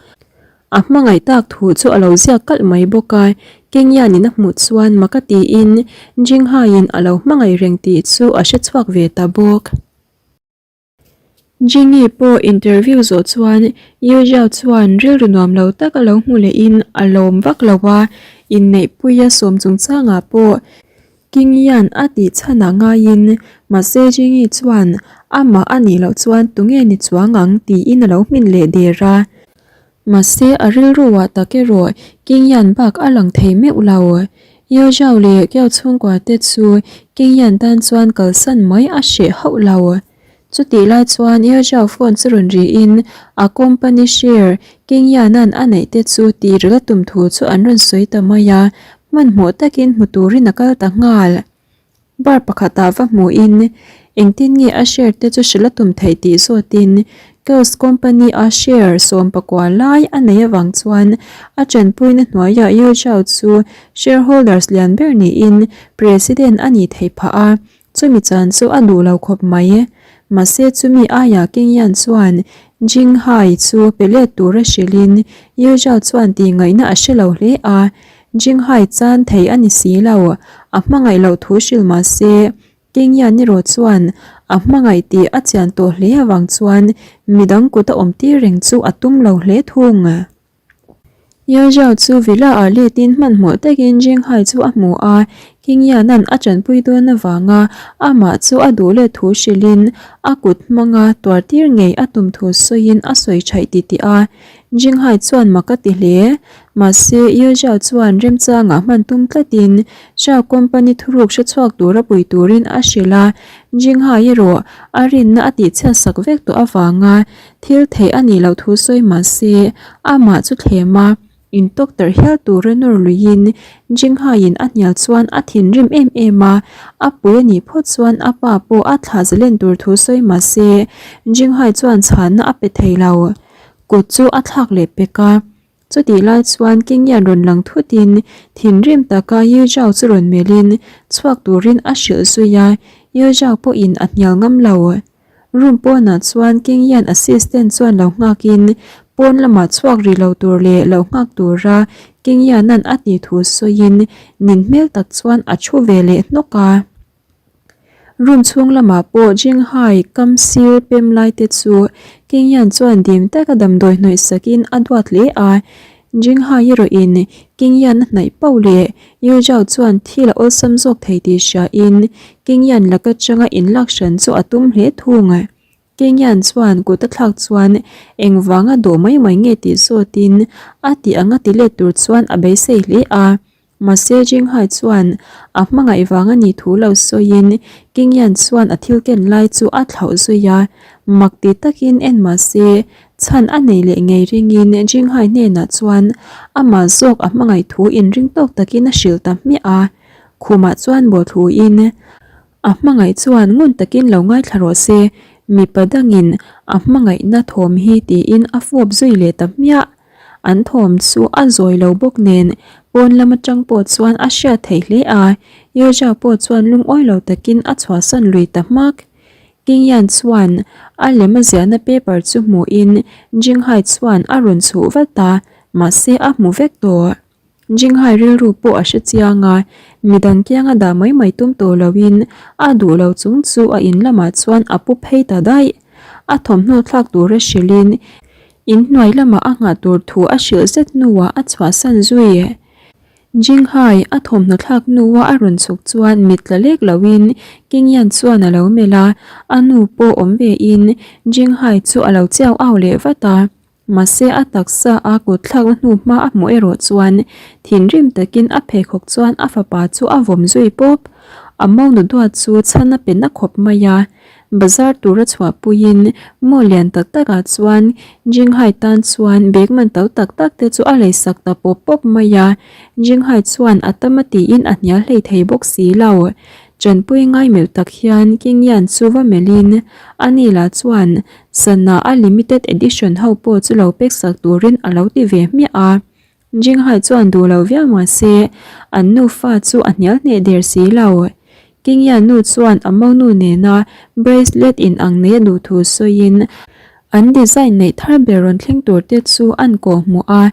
A hmangaih tak thu chu a lo ziak kalh mai bawk a, Kengyan-in a hmuh chuan mak a tiin Jinghai-in a lo hmangaih reng tih chu a hre chhuak ve ta bawk. Jingi pawh interview zawh chuan Yu Jiao chuan rilru nuam lo tak a lo hmu lehin a lawm vak lo a, inneihpuia sawm chungchangah pawh Kingyan a tih chhanah ngaiin mahse Jingi chuan amah a nih loh chuan tunge ni chuang ang tiin a lo hmin leh der a. Mahse a rilruah tak erawh Kingyan bak a lang thei meuh lo. Yeo Zhao leh Kiao chhungkua te chu Kingyan tan chuan kalsan mai a hreh hauh lo. Chutih lai chuan Yeo Zhao phone chu rawn riin a company share Kingyan-a'n a neih te chu tih rel a tum thu chu an rawn sawi ta mai a, hmanhmawh takin hmu turin a kal ta nghal. Bar pakhatah va hmuhin engtin nge a share te chu hrilh a tum theih tih zawtin Kels company a share 19 lai a nei avang chuan a tanpuina hnuaiah Yeo Zhao chu shareholders lian ber niin president a nih theih phah a. Chumi chan chu a duh lo khawp mai. Mahse chumi aiah King Yan chuan Jing Hai chu pe let tura hrilhin Yu Zhao chuan tih ngaihna a hre lo hle a. Jing Hai chan thei a ni si lo. A hmangaih loh thu hrilh mahse King Yan erawh chuan a hmangaih tih a chian tawh hle avang chuan midang kut a awm tir reng chu a tum lo hle thung. Yao Zhao chu villa ah letin hmanhmawh takin Jing Hai chu a hmu a, King Yan-a'n a tanpui dawn avanga amah chu a duh let thu hrilhin a kut hmanga tuar tir ngei a tum thu sawiin a sawi thaih titih a. Jing Hai chuan mak a ti hle. Mahse, Yao Zhao chuan remchangah hman tum tlatin Zhao Company thuruk hre chhuak tura pui turin a hrilh a, Jing Hai erawh a rinna a tihchhiat sak vek tawh avanga Thil theih a nih loh thu sawi mah se, amah chu thlem a, intawk tarh hial tura nawr luiin Jinghaiin a hnial chuan a thinrim em em a, a pui a nih phawt chuan a pa pawh a thlah zalen tur thu sawi mah se, Jinghai chuan chhanna a pe thei lo. Kut chu a thlak leh pek a. Chutih lai chuan Kingyan rawn lang thutin thinrim taka Yu Zhao chu rawn melhin chhuak turin a hrilh zui a, Yu Zhao pawhin a hnial ngam lo. Room pawnah chuan Kingyan assistant chuan lo nghakin pawn lamah chhuak rih lo tur leh lo nghak tura Kingyan-a'n a tih thu sawiin nin hmel tak chuan a thu ve leh hnawk a. Room chhung lamah pawh Jinghai kam sir pem lai te chu Kingyan chuan dim taka damdawi hnawih sakin a duat hle a. Jinghai erawhin Kingyan a hnaih pauh leh Yu Zhao chuan thil a awlsam zawk thei tih hriain Kingyan laka changa inlak hran chu a tum hle thung. Kingyan chuan kut a thlak chuan engvanga dawh mai mai nge tih zawtin a tih anga ti let tur chuan a beisei hle a. Mahse Jinghai chuan a hmangaih vang a nih thu lo sawiin Kingyan chuan a thil ken lai chu a thlauh zui a, mak ti takin en mahse chhan a nei leh ngei ringin Jinghai hnenah chuan amah zawk a hmangaih thu inring tawk takin a hrilh ta hmiah a, khumah chuan bawhthluin a hmangaih chuan ngun takin lo ngaithla rawh se, mipa dangin a hmangaihna thawm hi tiin a fawp zui leh ta hmiah. An thawm chu a zawi lo bawk nen pawn lam atang pawh chuan a hriat theih hle a, Yoja pawh chuan lungawi lo takin a chhuahsan lui ta hmak. Kingyan chuan a lem a ziahna paper chu hmuhin Jinghai chuan a rawn chhuh vat a, mahse a hmu vek tawh. Jinghai rilru pawh a hre chiang a, midang kianga dah mai mai tum tawh loin a duh lo chung chu a in lamah chuan a pu phei ta daih. A thawmhnaw thlak tura hrilhin in hnuai lamah a nghah tur thu a hrilh zet hnuah a chhuahsan zui. Jinghai a thawmhnaw thlak hnua a rawn chhuk chuan mit tla lek loin Kingyan chuan a lo melh a, a nu pawh awm vein Jinghai chu a lo chiau au leh vat a. Mahse a taksa a kut thlakna hnu hma a hmuh erawh chuan thinrim takin a pheikhawk chuan a fapa chu a vawm zui pawp. A monu duat chu chhan a pe na khawp mai a. Bazar tura chhuahpuiin maw lian tak takah chuan Jinghai tan chuan bag man to tak tak te chu a leisak ta pawp pawp mai a. Jinghai chuan a tam a tiin a hnial hlei thei bawk si lo. Chanpui ngai melh tak hian Kingyan chu va melhin a ni lah chuan sana a limited edition ho pawh chu lo pek sak turin a lo ti ve hmiah a. Jinghai chuan duh lo viau mah se an nufa chu a hnial hneh der si lo. Kingyan nu chuan a monu nena bracelet in ang nei a duh thu sawiin An design neih thar ber rawn thleng tur te chu an kawh hmuh a,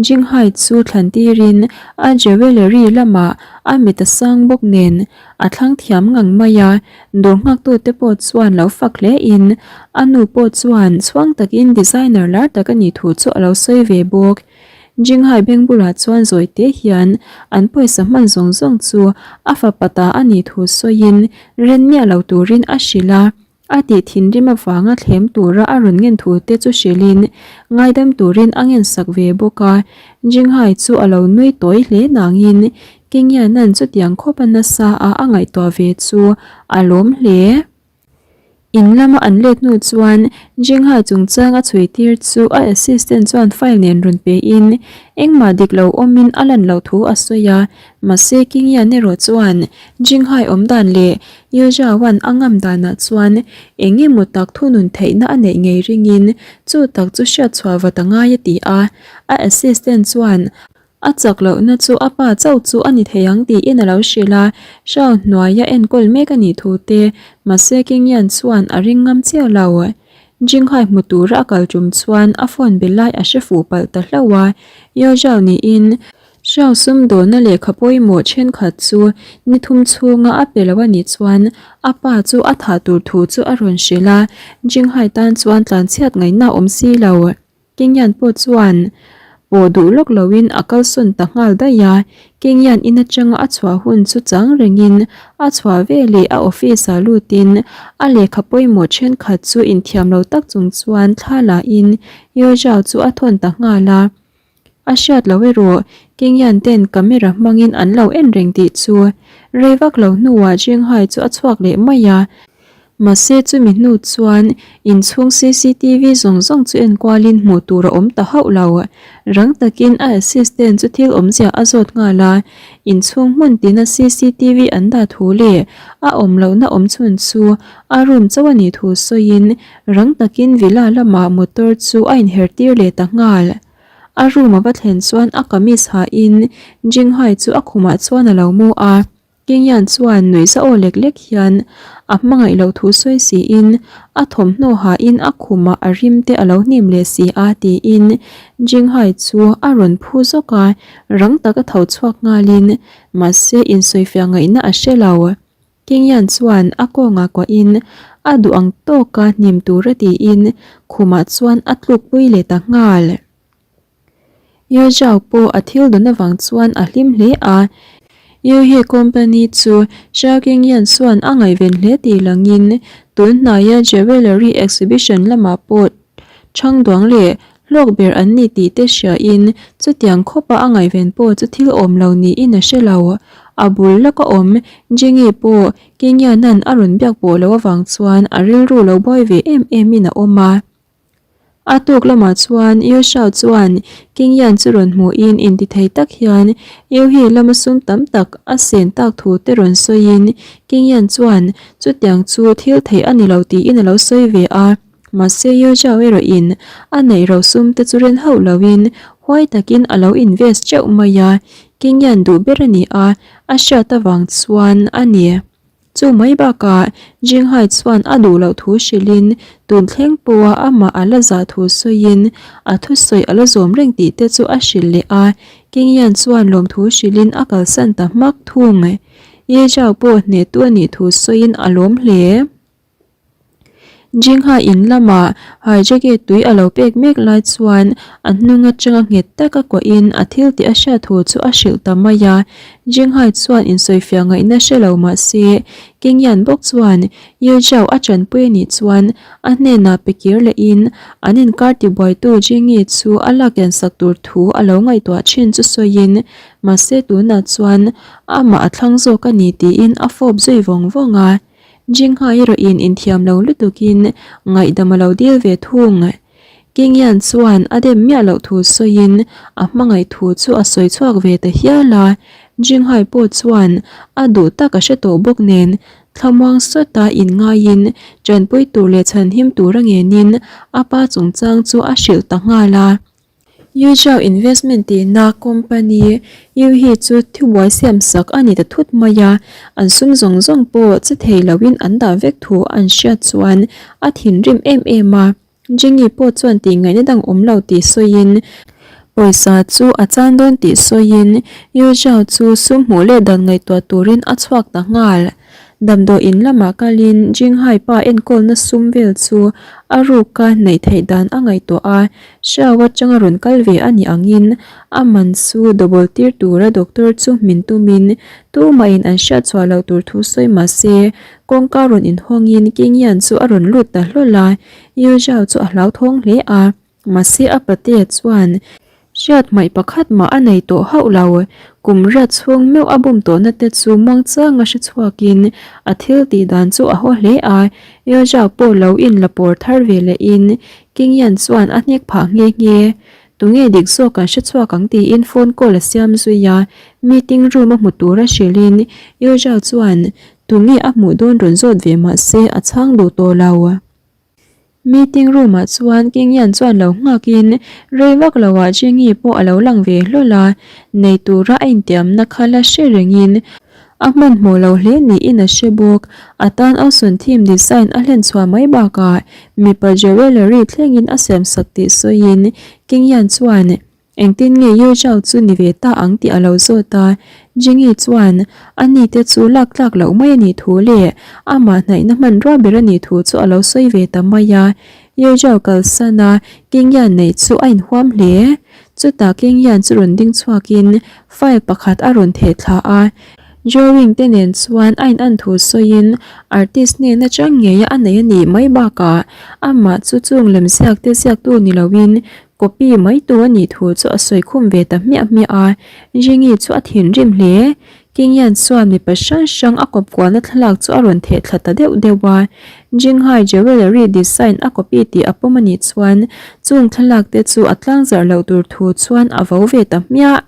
Jinghai chu thlan tirin a jewellery lamah a mit a sang bawk nen a thlang thiam ngang mai a, dawr nghaktu te pawh chuan lo fak hle in a nu pawh chuan chhuang takin designer lar tak a nih thu chu a lo sawi ve bawk. Jinghai beng bulah chuan zawi te hian an pawisa hman zawng zawng chu a fapa ta a nih thu sawiin ren miah lo turin a hrilh a. A tih thinrim avanga thlem tura a rawn ngen thu te chu hrilhin ngaidam turin a ngensak ve bawk a. Jinghai chu a lo nui tawi hle nangin Kingiana'n chutiang khawp a nasa a a ngaihtuah ve chu a lawm hle. In lama an let hnu chuan Jinghai chungchang a chhui tir chu a assistant chuan file nen rawn pein engmah dik lo awmin a lan loh thu a sawi a. Mahse Kingian erawh chuan Jinghai awmdan leh Yujawan a ngam danah chuan eng emaw tak thunun theihna a neih ngei ringin chu tak chu hriatchhuah vat a ngai a ti a. A assistant chuan a chak lohna chu a pa chauh chu a ni thei ang tiin a lo hrilh a, Shao hnuaia enkawl mek a nih thu te mahse Kingyan chuan a ring ngam chiah lo. Jinghai hmu tura a kal tum chuan a phone be lai a hre fuh palh ta hlauh a, Yuzhao niin Hriau sumdawnna lehkha pawimawh thenkhat chu ni thum chhunga a pe lo a nih chuan a pa chu a thah tur thu chu a rawn hrilh a, Jinghai tan chuan tlanchhiat ngaihna awm si lo. Kingyan pawh chuan pawh duh lawk loin a kalsawn ta nghal daih a, Kingyan in atanga a chhuah hun chu chang rengin a chhuah veleh a office ah lutin a lehkha pawimawh thenkhat chu inthiam lo tak chung chuan thla la in Yozhao chu a thawn ta nghal a. A hriat loh erawh Kingyan ten camera hmangin an lo en reng tih chu rei vak lo hnuah Jinghai chu a chhuak leh mai a. Mahse chumi hnu chuan inchhung cctv zawng zawng chu enkualin hmuh tur a awm ta hauh lo. Rang takin a assistant chu thil awmzia a zawt nghal a, inchhung hmun tina cctv an dah thu leh a awm lohna awm chhun chu a room chauh a nih thu sawiin Rang takin villa lamah motor chu a inher tir leh ta nghal. A room a va thlen chuan a kamis hahin Jinghai chu a khumah chuan a lo mu a. Kingyan chuan nuihza aw lek lek hian a hmangaih loh thu sawi siin a thawmhnaw hahin a khumah a rim te a lo hnim leh si a tiin Jinghai chu a rawn phu zawk a, rang taka tho chhuak nghalin mahse insawifiah ngaihna a hre lo. Kingyan chuan a kawngah kuahin a duh ang tawka hnim tura tiin khumah chuan a tlukpui leh ta nghal. Yezhao pawh a thil dawn avang chuan a hlim hle a, Yuhe company chu Xiao Kingyan chuan a ngaihven hle tih langin tun hnaia jewellery exhibition lamah pawh Chhangduang leh hlawk ber an ni tih te hriain chutiang khawpa a ngaihven pawh chu thil awm lo niin a hre lo. A bul lawka awm Jengi pawh Kenyanan a rawn biak pawh loh avang chuan a rilru lo buai ve em emin a awm a. A tuk lamah chuan Yoshao chuan Kengyan chu rawn hmuhin intithei tak hian Yuhi lama sum tam tak a sen tak thu te rawn sawiin Kengyan chuan chutiang chu thil theih a ni lo tiin a lo sawi ve a. Mahse Yozhao erawhin a neih ro sum te chu ren hauh loin huai takin a lo invest teuh mai a, Kingyan duh ber a ni a, a hriat avang chuan a ni. Chu mai bakah Jinghai chuan a duh loh thu hrilhin tun thleng pawha amah a la zah thu sawiin a thusawi a la zawm reng tih te chu a hrilh leh a, Kingyan chuan lawmthu hrilhin a kalsan ta hmak thung. Yezhao pawh hnehtu a nih thu sawiin a lawm hle. Jingha in lama Haijaki tui a lo pek mek lai chuan a hnung atanga nghet taka kuahin a thil tih a hriat thu chu a hrilh ta mai a. Jinghai chuan insawifiah ngaihna hre lo mah se, Kingyan bawk chuan Yu Zhao a tanpui a nih chuan a hnenah pe kir lehin an inkar tibuaitu Jingi chu a lakkian sak tur thu a lo ngaihtuah thin chu sawiin mahse tunah chuan amah a thlang zawk a ni tiin a fawp zui vawng vawng a. Jingha erawhin inthiam lo lutukin ngaihdam a lo dil ve thung. Kingyan chuan a dem miah loh thu sawiin a hmangaih thu chu a sawi chhuak ve ta hial a. Jinghai pawh chuan a duh tak a hre tawh bawk nen thlamuang sawta inngaiin tanpui tur leh chhanhim tur a ngenin a pa chungchang chu a hrilh ta nghal a. Yuzhou Investment tihna company Yu hi chu thubuai siam sak a ni ta thut mai a, an sum zawng zawng pawh che thei loin an dah vek thu an hriat chuan a thinrim em em a. Jenny pawh chuan tih ngaihna dang awm lo tih sawiin pawisa chu a chan dawn tih sawiin Yuzhou chu sum hmuh leh dan ngaihtuah turin a chhuak ta nghal. Damdawiin lamah kalin Jinghai pa enkawlna sum vel chu a ruka neih theih dan a ngaihtuah a, Hriau atanga rawn kal ve a nih angin a man chu double tir tura doctor chu hmin tumin tumahin an hriat chhuah loh tur thu sawi mah se kawngka rawn inhawngin Kingyan chu a rawn lut ta hlawl a, Yu Zhao chu a hlauthawng hle a, mahse a patea chuan hriat hmaih pakhat mah a nei tawh hauh lo. Kum riat chhung meuh a bum tawhna te chu muangchanga hre chhuakin a thil tih dan chu a haw hle a, Yu Zhao pawh lo inla pawr thar ve lehin Kingyan chuan a hnek phah nghe nghe. Tunge dik zawk kan hre chhuak ang tiin phone call a siam zui a, meeting room a hmu tura hrilhin Yuzhao chuan tunge a hmuh dawn rawn zawt ve mah se a chhang duh tawh lo. Meeting room ah chuan Kingyan chuan lo nghakin rei vak lo ah Jingi pawh a lo lang ve hlawl a, nei tura a intiamna kha la hre rengin A hmanhmawh lo hle niin a hre bawk. A tan Awson theme design a hlen chhuah mai bakah mipa jewellery thlengin a siamsak tih sawiin Kingyan chuan engtin nge Yu Zhao chu ni ve ta ang tih a lo zawt a. Jingi chuan a ni te chu lak tlak loh mai a nih thu leh amah hnaihna hmanrua ber a nih thu chu a lo sawi ve ta mai a. Yu Zhao kalsan a Kingyan neih chu a inhuam hle. Chutah Kingyan chu rawn ding chhuakin File pakhat a rawn theh thla a, drawing te nen chuan a in an thu sawiin artist hnen atang ngeia a nei a nih mai bakah amah chu chung lem ziak te ziaktu ni loin copy mai tu a nih thu chu a sawi khum ve ta hmiah hmiah a, Jingi chu a thinrim hle. Kingyan chuan mipa hrang hrang a kawp kualna thlalak chu a rawn theh thla ta deuh deuh a, Jinghai jewellery design a copy tih a pawm a nih chuan chung thlalak te chu a tlangzarh loh tur thu chuan a vo ve ta hmiah.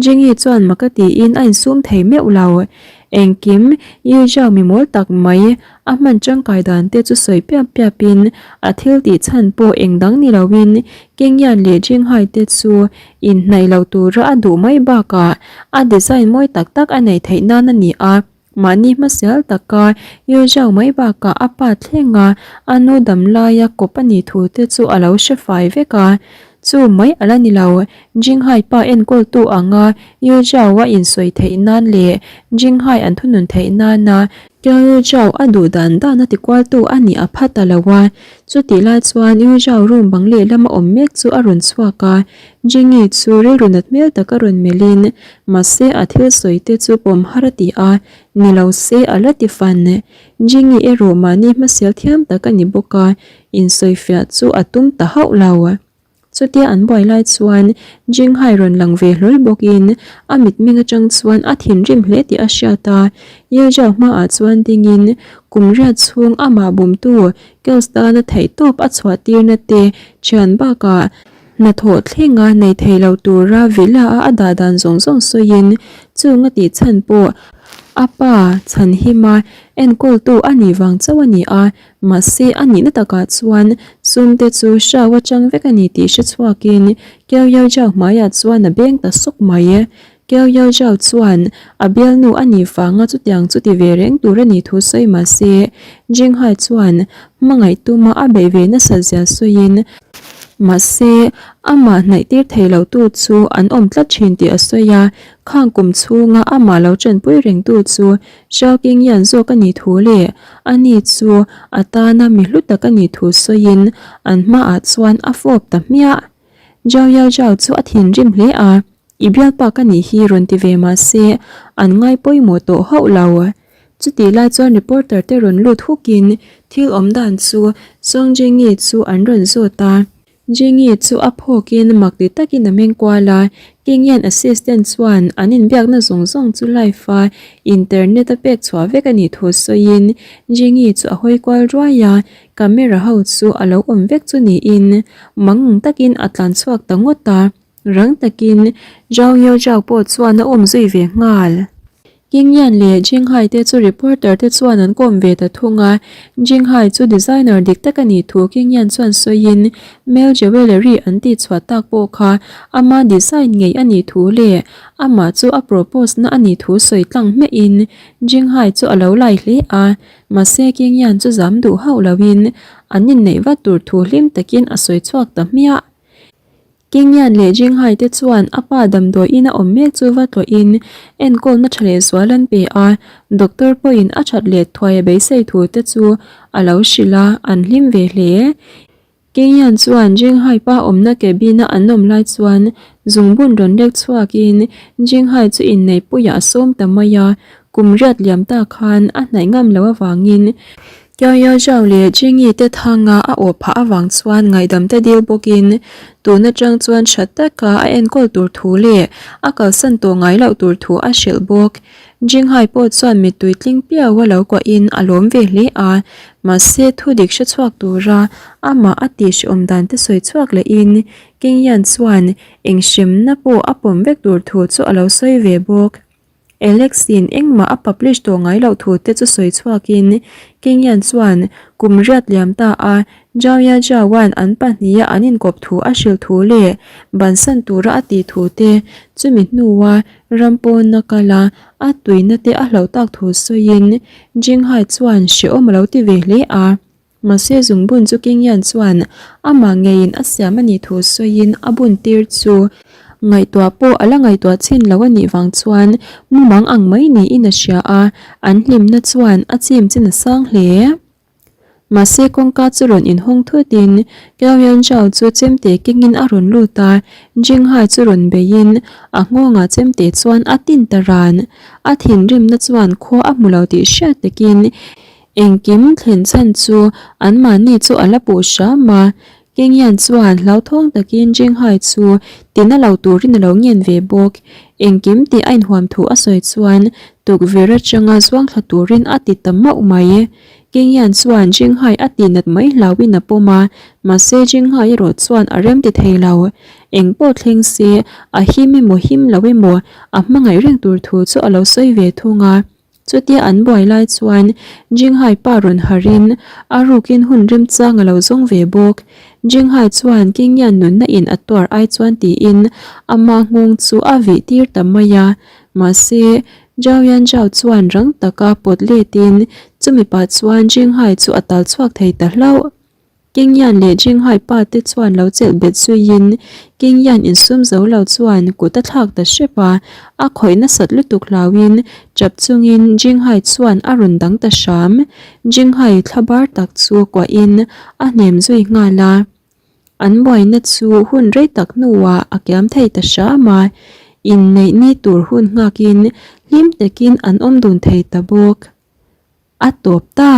Jingi chuan mak a tiin a insum thei meuh lo. Engkim Yu Zhao mi mawl tak mai a hman tangkai dan te chu sawi piap piap in a thil tih chhan pawh eng dang ni lo in Kingyan leh Jinghai te chu inhnaih lo tura a duh mai bakah a design mawi tak tak a neih theih nan a ni a. Mahni hmasial taka Yu Zhao mai bakah a pa thlenga a nu dam laia kawp a nih thu te chu a lo hre fai vek a. Chu mai a la ni lo, Jinghai pa enkawltu anga Yu Zhao a insawi theih nan leh Jinghai an thunun theih nana Yu Zhao a duh dan dan a tikualtu a nih a pha ta lo a. Chutih lai chuan Yu Zhao room bang lehlam a awm mek chu a rawn chhuak a, Jingi chu rilru nat hmel tak a rawn melhin, mahse a thil sawi te chu pawm har a ti a, ni lo se a la ti fan. Jingi erawh mahni hmasial thiam tak a ni bawk a, insawifiah chu a tum ta hauh lo. Chutia an buai lai chuan Jinghai rawn lang ve hlawl bawkin a mitmeng atang chuan a thinrim hle tih a hriat a, Yezhao hmaah chuan dingin kum riat chhung amah bumtu Kels tana theihtawp a chhuah tirna te thian bakah Hnathawh thlenga nei thei lo tura villa a a dah dan zawng zawng sawiin chung a tih chhan pawh a pa chhanhima enkawltu a nih vang chauh a ni a, mahse a nihna takah chuan sum te chu hriau atang vek a ni tih hre chhuakin Kiau Yau Jiao hmaiah chuan a beng ta sawk mai. Kiau Yau Jiao chuan a bialnu a nih vanga chutiang chu ti ve reng tur a nih thu sawi mahse Jinghai chuan hmangaih tuma a beih ve nasat zia sawiin. Mahse, amah hnaih tir thei lo tu chu an awm tlat thin tih a sawi a, khang kum chhunga amah lo tanpui reng tu chu Xiao Qingyan zawk a nih thu leh ani chu a tana mi hlu tak a nih thu sawiin an hmaah chuan a fawp ta hmiah. Zhao Yao Zhao chu a thinrim hle a, I bialpa ka nih hi rawn ti ve mahse an ngai pawimawh tawh hauh lo. Chutih lai chuan reporter te rawn lut hukin thil awm dan chu Song Jingyi chu an rawn zawt a. Jingyi chu a phawkin mak ti takin a meng kual a, King-ian assistant chuan an inbiakna zawng zawng chu live a internet a pek chhuah vek a nih thu sawiin Jingyi chu a hawi kual ruai a, camera ho chu a lo awm vek chu niin mangang takin a tlan chhuak ta ngawt a. Rang takin Zhao Yao Zhao pawh chuan a awm zui ve nghal. Qingyan leh Jinghai te chu reporter te chuan an kawm ve ta thung a, Jinghai chu designer dik tak a nih thu Qingyan chuan sawiin Mel Jewellery an tih chhuah tak pawh kha ama design ngei a nih thu leh amah chu a propose na a nih thu sawi tlang hmiahin Jinghai chu a lo lai hle a, mahse Qingyan chu zam duh hauh loin an inneih vat tur thu hlim takin a sawi chhuak ta hmiah. Kingyan leh Jinghai te chuan a pa damdawi in a awm mek chu va tlawhin enkawlna tha leh zual an pe a, doctor pawhin a that leh thuai a beisei thu te chu a lo hrilh a, an hlim ve hle. Kingyan chuan Jinghai pa awmna cabin a an awm lai chuan zungbun rawn lek chhuakin Jinghai chu inneihpuiah a sawm ta mai a, kum riat liam ta khan a hnaih ngam loh avangin Kiao Yao Zhao leh Jingyi te thanga a awh phah avang chuan ngaihdam te dil bawkin tun atang chuan tha taka a enkawl tur thu leh a kalsan tawh ngai loh tur thu a hrilh bawk. Jinghai pawh chuan mittui tling piau a lo kuahin a lawm ve hle a, mahse thu dik hre chhuak tura amah a tih hrehawm dan te sawi chhuak lehin King Yan chuan eng hremna pawh a pawm vek tur thu chu a lo sawi ve bawk. Alex-in engmah a publish tawh ngai loh thu te chu sawi chhuakin Kingyan chuan kum riat liam ta a Zhao Ya Zhao-a'n an pahniha an inkawp thu a hrilh thu leh bansan tura a tih thu te chumi hnua ram pawna kala a tuina te a hlauh tak thu sawiin Jinghai chuan hrehawm a lo ti ve hle a. Mahse zungbun chu Kingyan chuan amah ngeiin a siam a nih thu sawiin a bun tir chu ngaihtuah pawh a la ngaihtuah chin lo a nih vang chuan mumang ang mai niin a hria a, an hlimna chuan a chim chin a sang hle. Mahse kawngka chu rawn inhawng thutin Kiao Yan Zhao chu chemte kengin a rawn lut a, Jinghai chu rawn beiin a nghawngah chemte chuan a tin ta ran. A thinrimna chuan khua a hmu lo tih hriat takin Engkim thlen chhan chu anmahni chu a la puh hram a, Kengyan chuan hlauthawng takin Jinghai chu tina lo turin a lo ngen ve bawk. Engkim tih a inhuam thu a sawi chuan tukverh atanga zuang thla turin a ti ta mauh mai. Kengyan chuan Jinghai a tihnat mai hlauhin a pawm a, mahse Jinghai erawh chuan a rem ti thei lo. Eng pawh thleng se a him emaw him lo emaw a hmangaih reng tur thu chu a lo sawi ve thung a. Chutia an buai lai chuan Jinghai pa rawn harhin a rukin hun remchang a lo zawng ve bawk. Jinghai chuan Kingyan nunna in a tuar ai chuan tiin ama nghawng chu a vih tir ta mai a. Mahse, Zhao Yanzhao chuan rang taka pawt letin chumi pah chuan Jinghai chu a tal chhuak thei ta hlauh. Kingyan leh Jinghai pa te chuan lo chelh bet zuiin Kingyan insum zo lo chuan kut a thlak ta hrep a, a khawih nasat lutuk hlauin chap chungin Jinghai chuan a rawn dang ta hram. Jinghai thla bar tak chu kuahin a hnem zui nghal a. An buaina chu hun rei tak hnuah a kiam thei ta hram a, inneih ni tur hun nghakin hlim takin an awm dun thei ta bawk. A tawp ta.